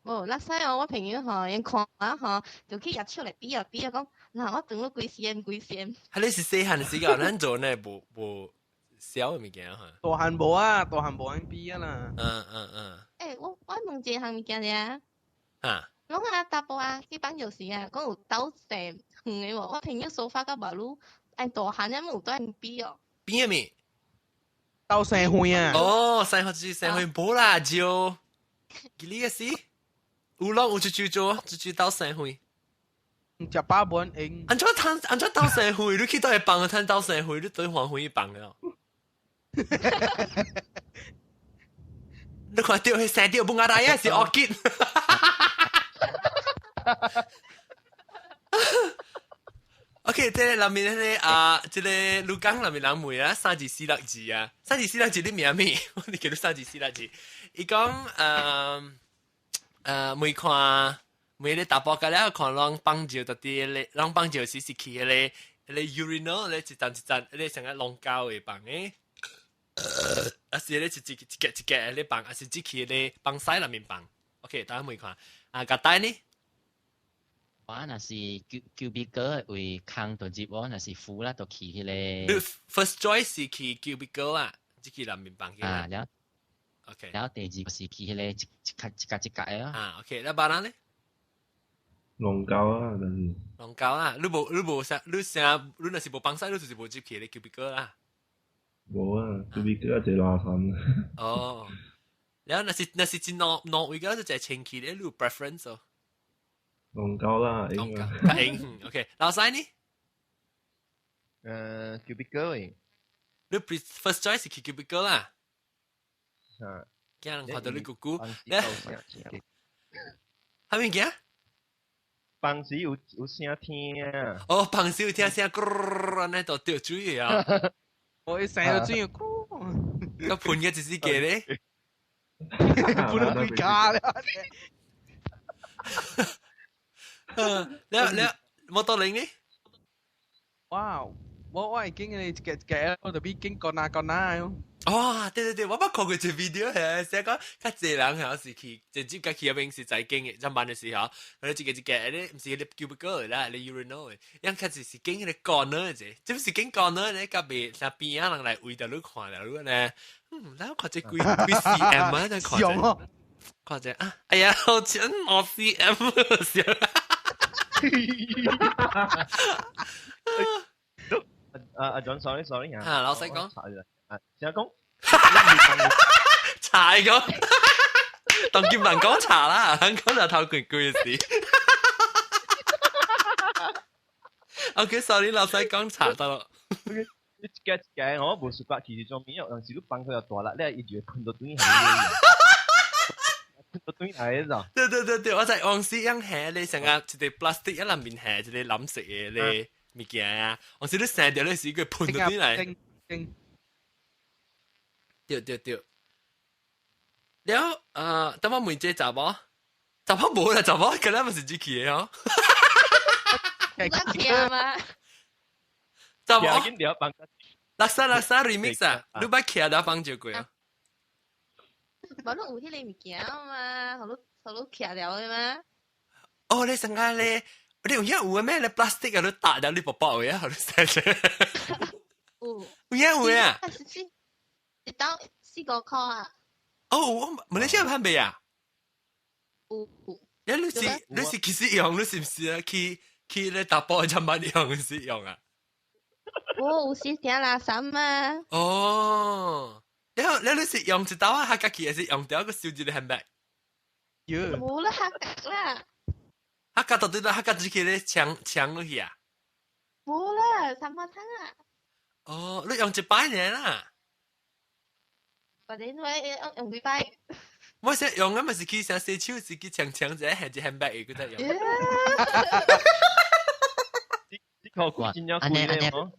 無那使哦，我朋友吼，𪜶看我吼，就去舉手來比啊比啊，講嗱我長咗幾 cm 幾 cm。
係你是細漢時間，咱做呢無無小的物件哈。
大漢無啊，大漢無按比啊啦。
嗯嗯嗯。
欸，我我問一項物件爾。
啊。
攏啊，查埔啊，去放藥時啊，講有鬥踅遠的無？我朋友說發到馬路，按大漢爾有當比哦。
比啥物？
鬥生遠啊。
哦，生遠就是生遠無啦，少。幾個是？有攏有一句做，一句鬥生遠。
食飽無用。
按怎趁按怎鬥生遠？你去佗會放趁鬥生遠，你對黃昏放了。你看到彼生掉本阿來啊，是惡結。OK，這個內面那個啊，這個鹿港內面人問啊，三字四六字啊，三字四六字你名咩？我哋叫你三字四六字。伊講誒誒，問看每日查埔個了看攏放尿到佇咧，攏放尿時是去彼個彼個 urinal 咧一層一層，彼個成個龍膠的放的。啊是咧一一一格一格咧放，啊是只去咧放屎內面放。OK，大家問看，啊，個帶呢？
我若是 cubicle 位空就入，我若是 full 啦，就去彼個。
你 first choice 是去 cubicle 啊，只去內面放去。
啊，了。
OK。
然後第二個是去彼個一一格一格一格的。
啊，OK，那別人呢？
戇鳩啊，但是。
戇鳩啊，你無你無啥，你啥，你若是無放屎，你就是無入去咧 cubicle 啦。
無啊，cubicle 一個垃圾。
哦，然後若是真兩兩位個就係清氣咧，你有 preference 哦？
戇鳩啦，
戇鳩，較用，OK，老細呢？cubicle。你 first choice 是去 cubicle 啦。
啊。
驚人看到你姑姑，係咪驚？
放時有聲聽。
哦，放時有聽聲，咕，按呢就掉水啊！
我一聲就水，
個盤嘅就是個咧，
盤到幾家咧？
你你摩托輪呢？
哇！我係經你嘅嘅，我就比經過那過那喲。
哦，對對對，我捌看過一個 video 係，寫講較濟人係是去直接甲去嗰邊是在經嘅，上班的時候，佢一個一個，你毋是你 cubicle 啦，你 urinal 的，樣較濟是經彼個 corner 者，這毋是經 corner 咧，甲袂啥邊仔人來圍著你看了，你呢？嗯，咱看這幾幾 cm 啊，咱看者，看者啊，哎呀，好似五 cm 笑。
啊阿 John sorry sorry
啊，老細講，
啊，先講，
查講，當劍人講查啦，講就頭攰攰嘅事。OK，sorry，老細講查得咯。
你一個一個我無習慣其實做面，有陣時你放開又大力，你伊就會噴到轉來，噴到轉來嗰種。
對對對對，我在往時樣下你成個一個 plastic 一內面下一個藍色嘅咧物件啊，往時你生掉你時佢噴到轉來。對對對。了，等我問這查某，查某無啦，查某今日咪是這去的哦。
我聽嘛。
查某。垃圾垃圾 remix 啊，你捌徛了放就過啊？
無你有彼个物件嘛，予你予你徛了的嘛。
哦，你上個咧，你有影有咩咧？plastic 啊，你打了你寶寶的啊，予你生者。
有。
有影有啊？
一刀4、5箍啊。
哦，我馬來西亞販賣啊？
有有。
你是其實用，你是毋是啊？去去咧查埔才捌用是用啊？
我有時聽垃圾嘛。
哦，然後你是用一刀啊，客家去，還是用掉個收一個 handbag？
無啦，客家啦。
客家到底啦，客家只去咧搶搶落去啊？
無啦，三花湯啊。
哦，你用一擺爾啦。
或者我用用幾擺。
我想用啊，咪是去啥洗手，是去搶搶一個還是 handbag 佢得用。
呢個貴真正貴咧，嗬。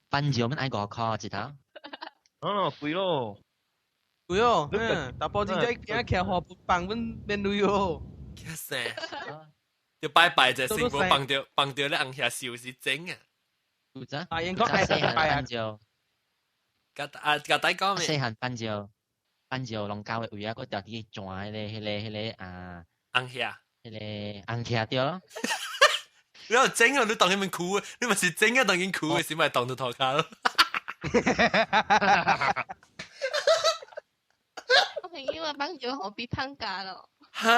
分少蚊愛5箍一頭。
哦，貴咯。
貴哦，嗯，查埔真正驚徛花放阮免鐳哦。
嚇死！就拜拜就先無放著放著咧紅遐燒是真啊。
有咋？
啊，應該係拜啊。
甲啊甲大講咩？
細漢放尿放尿龍溝的位啊，閣調去轉彼个彼个彼个啊。
紅遐。
彼个紅徛對咯。
你有整啊！你當佢們哭，你咪是整啊！當佢哭嘅時咪當到頭卡咯。
我朋友啊，放尿予比放假咯。
哈？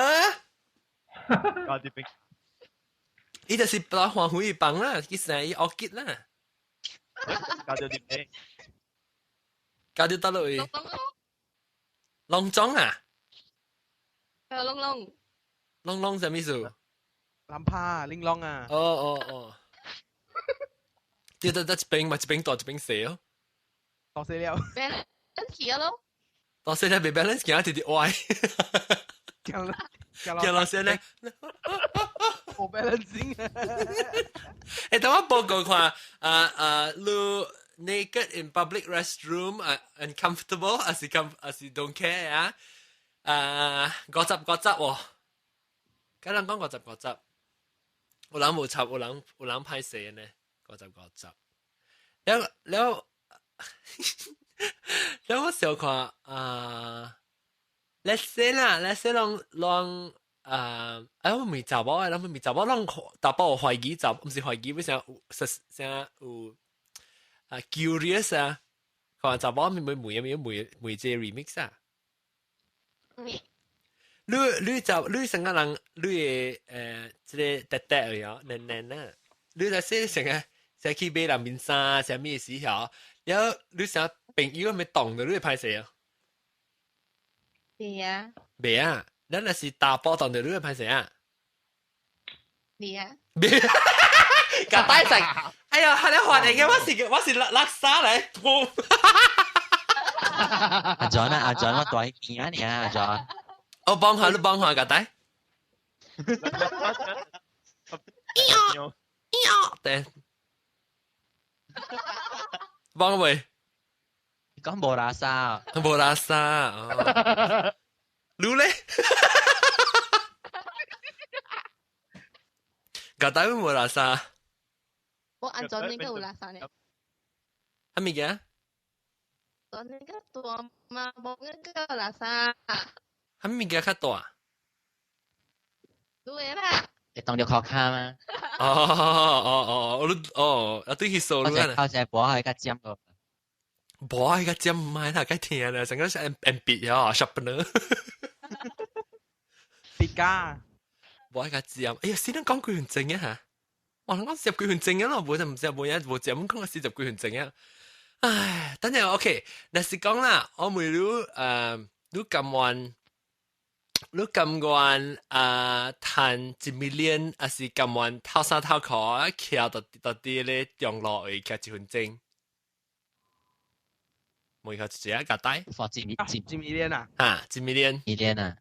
加啲冰。
伊就是把黃灰放啦，去生伊惡結啦。
加咗啲咩？
加啲得落去。龍莊啊？
龍龍。
龍龍啥物事？
林帕玲瓏啊！
哦哦哦，對對對，一邊嘛一邊大一邊細哦。
大細了。
balance 咯。
大細了袂 balance，行直直歪。
行
行老細咧。
冇 balancing。
欸，等我報告看，啊啊，你 naked in public restroom 啊，uncomfortable，還是 com 還是 don't care 啊？啊，55喎。咁人講55，有人無插，有人歹勢呢，55。了了了，我小看啊，let's say 啦，let's say 攏攏啊，哎，我唔查某的，咱唔查某，攏查某有懷疑，查毋是懷疑，為啥有實啥有啊 curious 啊？看查某咪咪每咪每每這 remix 啊？你就你成個人，你的這個弟弟而已，囡囡啊，你在說成個成去買人面衫，啥物時候，然後你成朋友咪當到你會歹勢啊？
袂啊。
袂啊，咱若是查埔當到你會歹勢啊？
袂啊。
袂，夾帶食，哎呀，係你話嚟嘅，我是垃圾嚟，
阿 John 啊，阿 John 我大邊啊你啊，阿 John。
我幫下你幫下夾帶。對，幫未？
講無垃圾，
無垃圾。你咧？夾帶會無垃圾？
我按照那個有垃圾呢。
啥物件？
我那個大嘛，無那個垃圾。
啥物件較大？
對啦。
會當著尻跤嗎？
哦哦哦，我哦，啊對去數
你啊。我只薄係較尖個。
薄係較尖唔係啦，較聽啦，成個是 M M 筆啊，sharpener。
筆架。
薄係較尖，哎呀，先咱講幾分鐘啊嚇！哇，咱講10幾分鐘啊咯，無就唔知無影無尖，講40幾分鐘啊。唉，等陣 OK，若是講啦，我問你你甘願？你甘願啊，趁1 million，還是甘願透衫透褲，徛到到佇咧中路位徛一分鐘？每個一隻夾帶。
放一
一 million 啊？
啊，一 million。
million 啊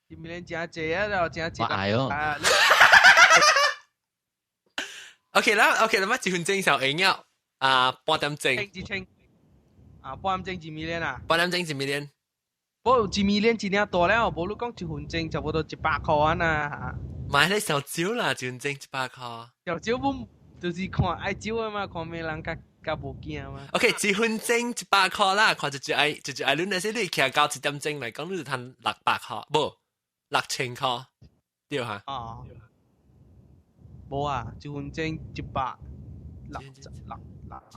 ？1
million 真濟啊，了真濟。
我愛哦。
OK 啦，OK 啦，乜一分鐘就贏了啊，半點鐘。
一千。啊，半點鐘一 million 啊？
半點鐘一 million。
無一 million 真正大了，無你講一分鐘差不多100箍啊呐。
買咧少少啦，一分鐘100箍。
少少不就是看愛少的嘛，看咩人較較無驚嘛。
OK，一分鐘100箍啦，看一隻愛一隻愛，你若是你徛到1點鐘來講，你就趁600箍，無6000箍，對哈？
啊，無啊，一分鐘一百六六六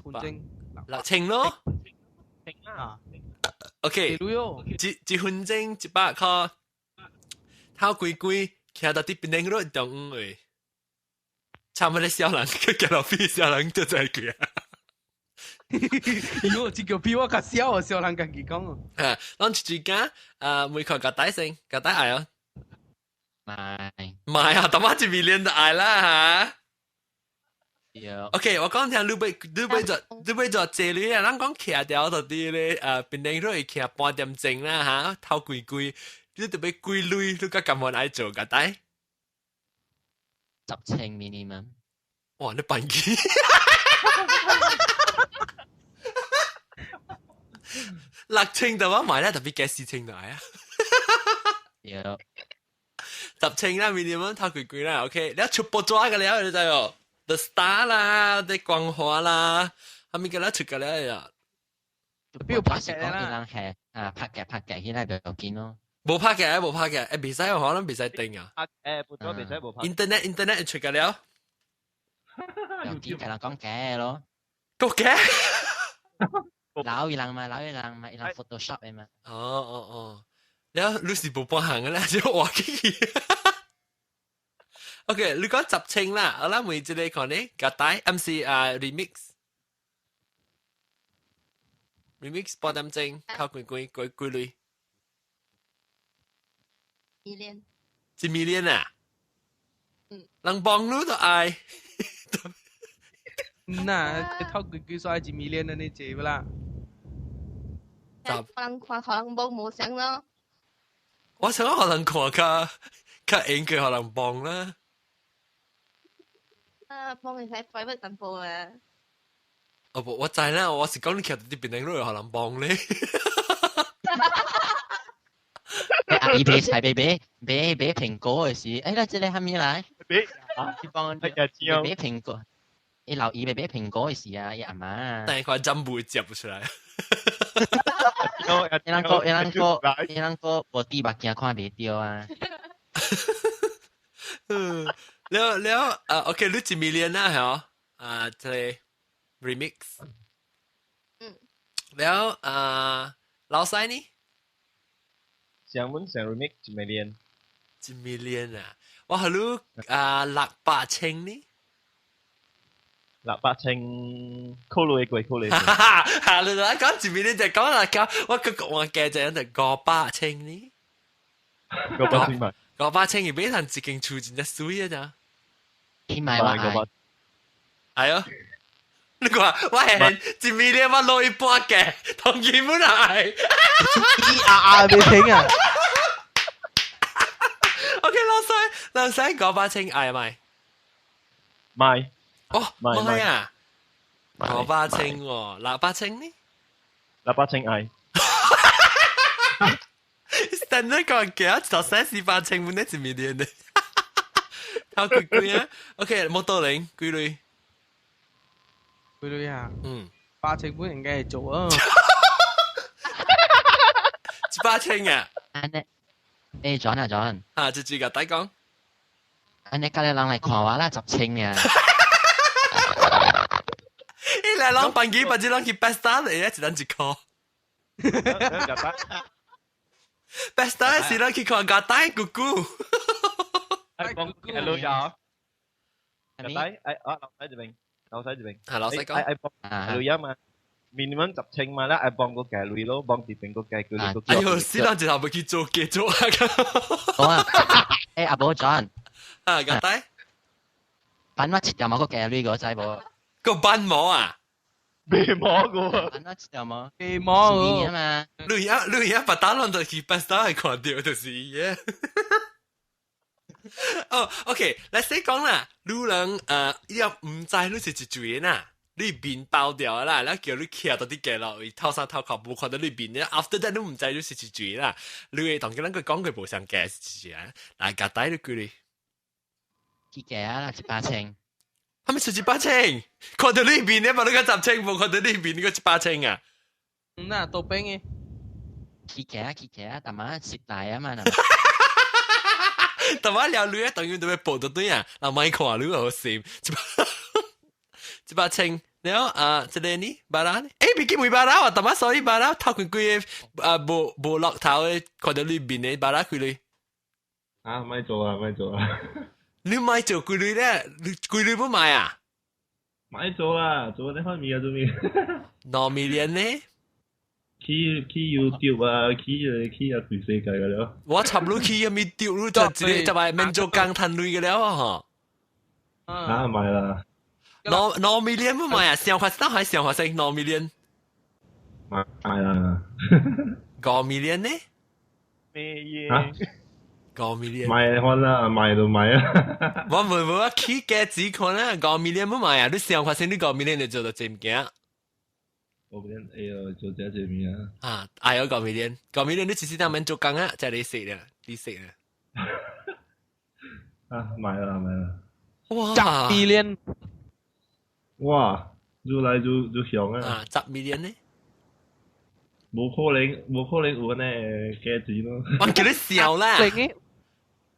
分鐘
6000咯。
啊。
OK，一分鐘100箍，頭規規徛到佇檳城路中央位，差不多小人去行路邊，小人就在佢啊。
如果這個比我較小啊，小人家己講哦。
啊，咱一間啊，每個夾帶先，夾帶愛哦。
買
買啊，大媽一 million 就愛啦嚇。
OK，
我講聽你欲做這類啊，咱講徛掉到啲咧，檳城路會徛半點鐘啦嚇，頭規規，你特別幾鐳，你較甘願愛做個帶？10
千 minimum。
哇！你笨機，6000就我買咧，特別加4000就係啊。
有
10千啦，minimum 頭規規啦，OK，你出報紙個了，你知哦。The Star 啦，啲光華啦，後面個咧出個咧呀。
邊有拍
劇啦？係啊，拍劇拍劇起來比較緊咯。
無拍劇，無拍劇，誒，袂使可能袂使定啊。
拍誒，報紙袂使無拍。
Internet 出個了。
有見人講假咯。
講假？
老伊人嘛，老伊人嘛，伊人 Photoshop 的嘛。
哦哦哦，了你是無半行嘅啦，就話起。OK，你講10千啦，我諗每一個看呢，夾帶，唔是啊 remix，remix 半點鐘，靠幾幾幾幾鐳？
million。
一 million 啊？
嗯。
人幫你都愛。
嗱，頭幾幾歲一 million 你借不啦？
可能看可能無無想咯。
我想可能看較較應該可能幫啦。
啊，幫會使 private 淡薄啊。
哦不，我知啦，我是講你徛佇檳城路可能幫咧。
阿伊買菜買買買買蘋果嘅時，哎，這個係咩來？
買
啊！你幫
買
蘋果，伊老伊買買蘋果嘅時啊，伊阿媽。
但係佢真會接不出來。
伊人個伊人個伊人個無滴目鏡看袂著啊！
嗯，了了啊，OK，你一 million 啦，係啊，這個 remix。
嗯。
了啊，老細呢？
上本上 remix 一 million。
一 million 啊！我係你啊600千呢？600
千考慮過，考慮過。
哈！你來講一 million 就講啦，講我個我計就就500千呢。
500千嘛？500
千而俾人一間厝真正水啊！咋？
你買我愛。
係啊！你看我係一 million 我攞一半嘅，同基本係。
啊啊！未聽啊
！OK，老細，老細500千愛買？
買。
哦，買啊！五百千喎，600千呢？600
千愛。
等你講幾多？就三四百千，本來一 million 的。頭幾幾啊？OK，摩托零幾鐳？
幾鐳啊？
嗯，8
千本應該係做啊。
100千啊？
安尼，欸，John 啊 John。
啊，就這個大講。
安尼，今日人來看我啦，10千啊。
伊來人辦機，辦機人去 best star 嚟，一人一箍。best star 是人去看個大姑姑。
哎，講hello 呀。個大，哎啊，老細這邊，老細這邊。
係老細講。
哎，幫hello 呀嘛，minimum 10千嘛啦，愛幫個計鐳咯，幫這邊個計佢個。
哎呦，死人一頭要去做繼續啊！
好啊，欸阿寶 John。
啊，個大。
反我一條毛個計鐳個知無？
個斑毛啊？
未摸過。
反我一條毛。
未摸
啊嘛。
你而家你而家把打亂就去 best star 係看到就是嘅。哦，OK，let's say 講啦，你人你唔知你是一嘴啦，你面包掉啦，然後叫你徛到啲街落，頭衫頭殼無看到你面咧，after that 你唔知你是一嘴啦，你會同佢人佢講佢無相計是一啊，來夾帶你叫你。
去計啊，100千。
係咪是100千？看到你面咧，把你個10千，無看到你面，你個100千啊？
嗯呐，多兵嘅。
去計啊，去計啊，但嘛蝕大啊嘛。
但我了女啊，等於都要報到對啊，嗱咪看你好閃，100千，然後啊，這個呢，巴拉呢？欸，別記沒巴拉啊，但我所以巴拉頭幾幾個啊，無無落頭的，看到你面的巴拉幾鐳？
啊，咪做啊，咪做啊！
你買做幾鐳咧？你幾鐳不買啊？
買做啊，做你開面啊，做咩？2
million 呢？
去去 YouTube 啊，去去啊全世界嘅了。
我插入去咪丟入就一個就係免做工賺鐳嘅了嗬。
啊，買啦。
2 million 不買啊？上發生還上發生2 million？
買啦。
5 million 呢？
咩嘢？
五 million。
買看啦，買就買啊。
我唔會我起價子看啦，5 million 不買啊？你上發生你五 million 就做到這物件。
五 million 哎呦，做這這物啊。
啊，哎呦，五 million，五 million 你其實當免做工啊，就你食啦，你食啦。
啊，買啦買啦。
哇！10
million。
哇，愈來愈愈強啊！
啊，10 million 呢？
無可能，無可能有呢價錢咯。
我叫你笑啦！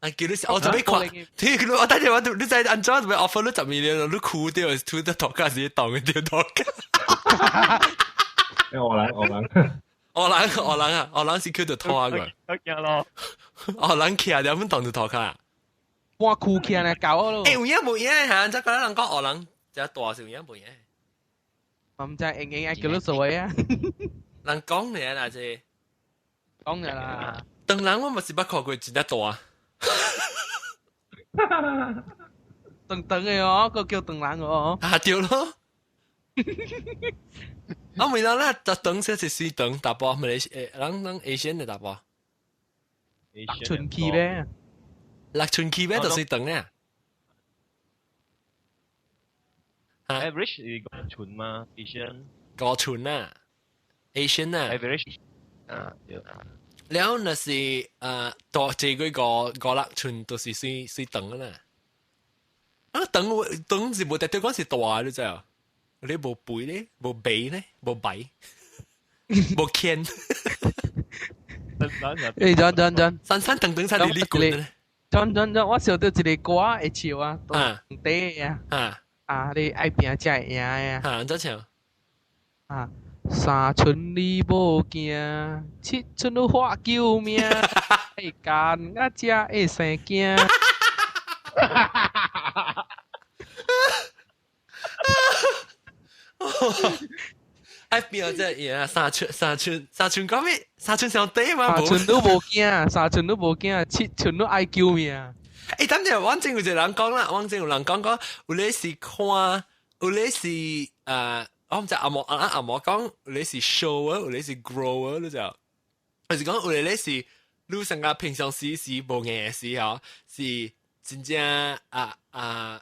啊，叫你笑，我準備看，聽我等陣我你知按怎準備 offer 你10 million，你哭掉，吐得頭家是當嘅掉頭家。
我人我人，
我人我人啊，我人是叫做拖啊個。
得咯。
我人徛了，阮當住頭卡。
我哭起來搞咯。
欸，有影無影嚇？這個人講我人，這大是有影無影？
我唔知，硬硬愛叫你做啊。
人講你啦，這
講你啦。
當人我嘛是捌看過真正大。
長長的哦，個叫長人哦。
啊對咯。啊，每人咧就長先是水長，大波咪誒，人人 Asian 的大波。
6寸起咩？6
寸起咩就是長啊。
Average 是5寸嘛，Asian。
5寸啊，Asian 啊。
Average 啊，對。
了若是大這幾個五六寸都是算算長啦。啊，長長是無代表講是大，你知啊？你無肥咧，無肥咧，無白，無牽。
誒，轉轉轉，
三三長長才哩哩滾咧。
轉轉轉，我想到一個歌會唱啊，短啊，啊，你愛拼才會贏啊。
啊，怎唱？
啊，三寸你無驚，七寸你發救命，愛幹啊才會生囝。
愛拼才會贏，三寸三寸三寸講咩？三寸上底嘛？
三寸都無驚，三寸都無驚，七寸都愛救命。
欸，等陣，我正有一個人講啦，我正有人講講，有咧是看，有咧是我毋知阿毛阿阿毛講，有咧是 show 啊，有咧是 grow 啊，你知？就是講有咧是，你成個平常時是無硬時吼，是真正啊啊，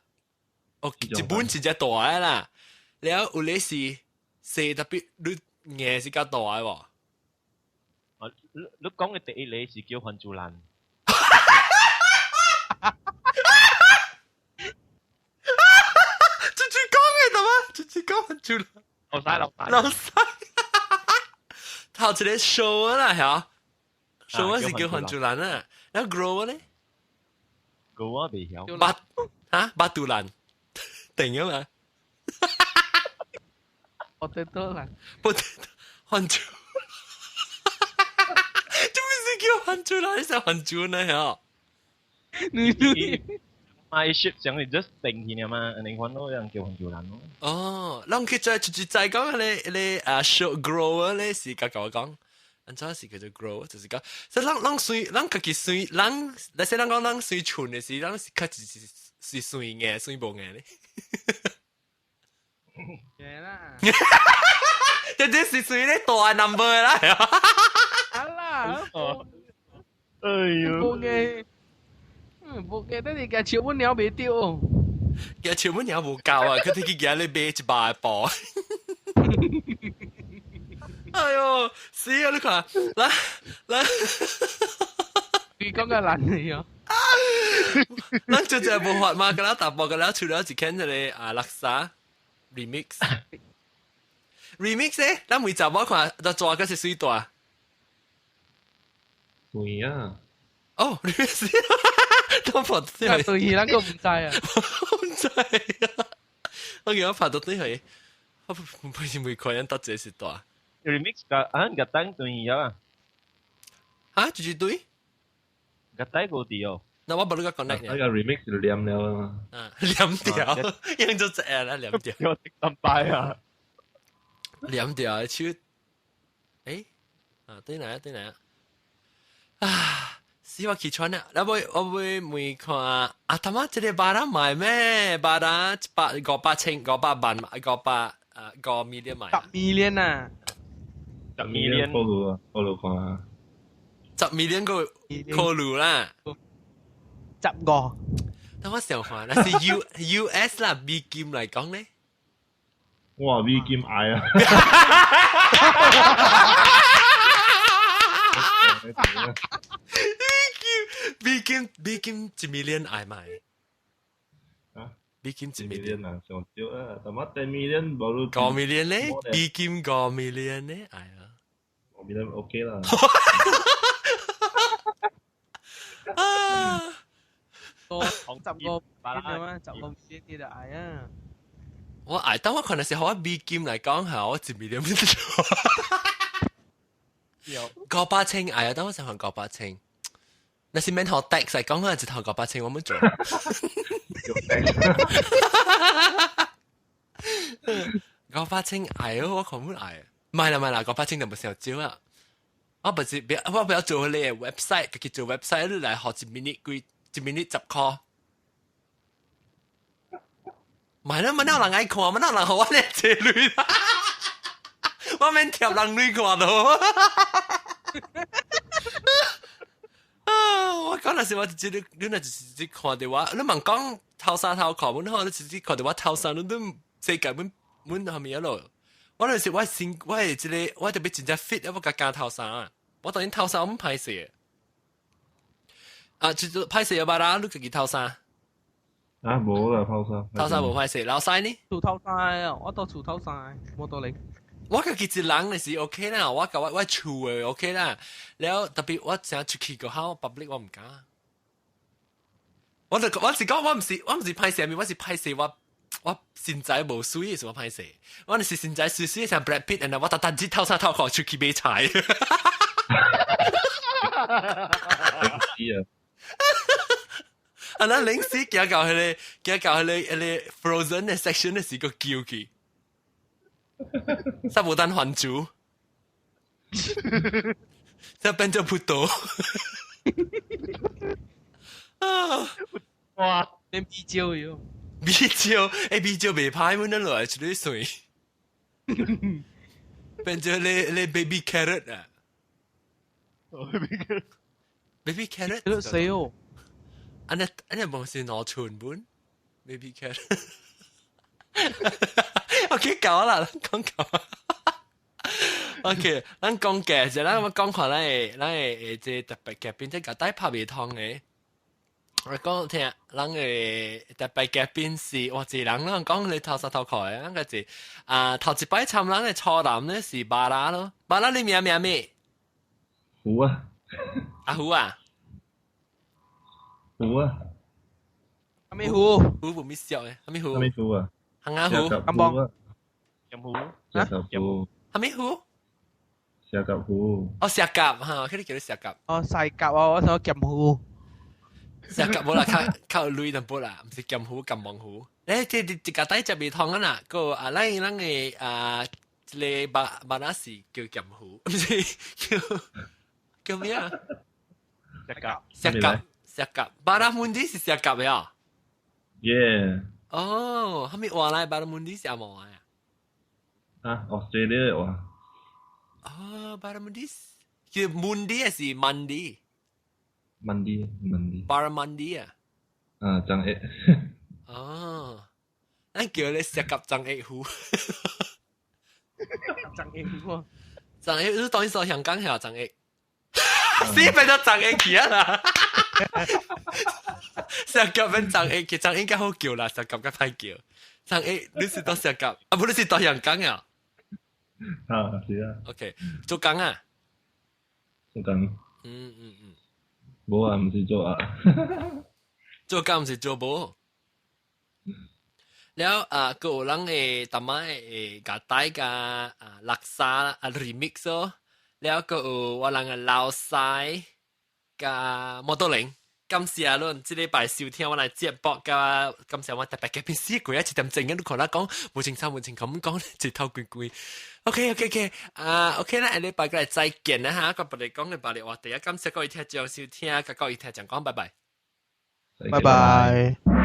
哦，一本真正大的啦，了有咧是細特別，你硬是較大的無？
啊，你你講的第一個是叫番珠蘭。
直接講的嘛，直接講番珠蘭。
老細老細。
老細。頭一個 show 啦，嚇，show 是叫番珠蘭啊，然後 grow 咧
？grow 我未曉。
八嚇八杜蘭，定啊嘛。
potato 蘭。
potato 番珠。做咩是叫番珠蘭？你是番珠呢？嚇？
你你。
嘛，伊 ship 上是 just 定去嘛，你看到人叫番珠蘭咯。
哦，咱去再直接再講咧咧啊，show grower 咧是甲我講，按怎是叫做 grow，就是講，所以咱咱算，咱家己算，咱，那些人講咱算蠢的時，咱是較是是算硬，算無硬咧。
硬啦。
這這是算咧大 number 啦。
啊啦。
哎喲。
無硬。無記得你舉手本鳥袂著，
舉手本鳥無夠啊！佢哋去舉咧買100個布。哎喲，死啊！你看，來來，
你講個難嘅哦。
咱就這無法嘛，佮咱淡薄，佮咱出了一間這個啊垃圾 remix remix 咧，咱每集我看，就抓個是水大。
對啊。
哦，remix。都拍
對對，咱個毋知啊，
毋知啊。我記我拍到對去，我唔是每個人得這是大。
remix 個啊，個單對啊。
啊，就是對。
個單個啲哦。
那我無你個 connect
那個 remix 就黏了啊。
啊，黏掉，用咗隻啦，黏掉。
我食拜啊。
黏掉，手。誒，啊，對來對來。啊。死我起床啦！我會我會問看啊，他媽這個巴拉買咩？巴拉100、500千、500萬、500啊5 million 買。
十 million 啊！
十 million 考慮啊，考慮看啊。
十 million 個考慮啦。
15。
等我想看，那是 U S 啦，美金來講咧。
哇，美金愛啊！
美金美金1 million 愛買
啊？
美金1
million 啊，上少啊，但係10 million 無
5 million 咧，美金5 million 咧，愛啊，5
million OK 啦。
啊，
十個嘛，15 million 你就愛啊。
我愛，但我可能是我美金來講下，我1 million 500千愛啊，等我想看500千。那是免學 tax 嚟講啊，一頭500千我們做。500千愛哦，我看唔愛。唔係啦唔係啦，500千就唔少少啊。我不是，我不要做你個 website，家己做 website 你來學1 minute 幾，1 minute 10塊。唔係啦，乜有人愛看，乜有人學我呢這類。我免貼人類看到。啊！我講那是我直接你若直接看到我，你問講頭衫頭褲，阮好你直接看到我頭衫，你都世界阮阮後面一路。我就是我先，我係這個，我特別真正 fit，我加加頭衫啊。我當然頭衫我唔歹勢。啊，就歹勢有巴啦，你家己頭衫。
啊，無啦，頭衫。
頭衫無歹勢，老細呢？
厝頭衫啊，我到厝頭衫，無道理。
我家己一人就是 OK 啦，我甲我我厝的 OK 啦。了特別我成日出去個後 public 我唔敢。我就我是講我唔是歹勢，我是歹勢我我身材無水是我歹勢。我是身材水水像 Brad Pitt，然後我特登只透衫透褲出去買菜。
是啊。
啊！咱臨時行到彼個，行到彼個 frozen 的 section 的時，閣叫去。煞無等還珠，才變做葡萄。啊！
哇！
變米酒喲。
米酒，欸，米酒袂歹，阮咱落來出去水。變做咧 baby carrot 啊。baby carrot。
你死哦！
按呢按呢無是攞寸本，baby carrot。OK，夠啦，講夠。OK，咱講嘅就咱我講看咱的這特別嘉賓，這個帶拍袂通的。我講聽，咱的特別嘉賓是哇，一人咱講你頭三頭褲的，咱個是啊頭一擺參咱的初男咧是巴拉咯，巴拉你名名咩？
胡啊。
阿胡啊。
胡啊。
啥物胡？
胡無咪笑的，啥物胡？
啥物胡啊？
行啊胡，
金邦，
金虎，
石甲虎，
啥物虎？
石甲虎。
哦，石甲哈，佢哋叫做石甲。
哦，石甲哦，我想劍虎。
石甲無啦，較較有鐳淡薄啦，毋是劍虎、金毛虎。欸，這這這個底食袂通啊啦，個啊，咱的啊，這个巴巴拉是叫劍虎，毋是叫叫咩啊？
石甲，
石甲，石甲，巴拉滿地是石甲的啊。
Yeah。
哦，啥物話來巴拉滿地是阿毛啊？
啊，Australia 話。
哦，巴拉滿地叫滿地還是滿地？
滿地，滿地。
巴拉滿地啊？
啊，張益。
哦，咱叫你石甲張益虎。
張益虎。
張益，你當時香港係張益。死變咗張益去啊啦！石甲變張益，張益較好叫啦，石甲較歹叫。張益，你是到石甲，啊不，你是到香港啊？
啊，是啊。
OK，做工啊？
做工。
嗯嗯嗯。
無啊，毋是做啊。
做工毋是做無。了啊，閣有人會淡仔會共帶共啊叻沙啊 remix 哦。了閣有我人的老師佮摩托輪。感謝恁這禮拜收聽我來節目，佮感謝我特別嘉賓死過啊，一點鐘嘅，你看我講無清楚無清楚咁講，一頭規規。OK OK OK，啊 OK 啦，下禮拜過來再見啦嚇，我別嚟講嘅別嚟話題啊，感謝各位聽眾收聽，佮各位聽眾講，拜拜。
拜拜。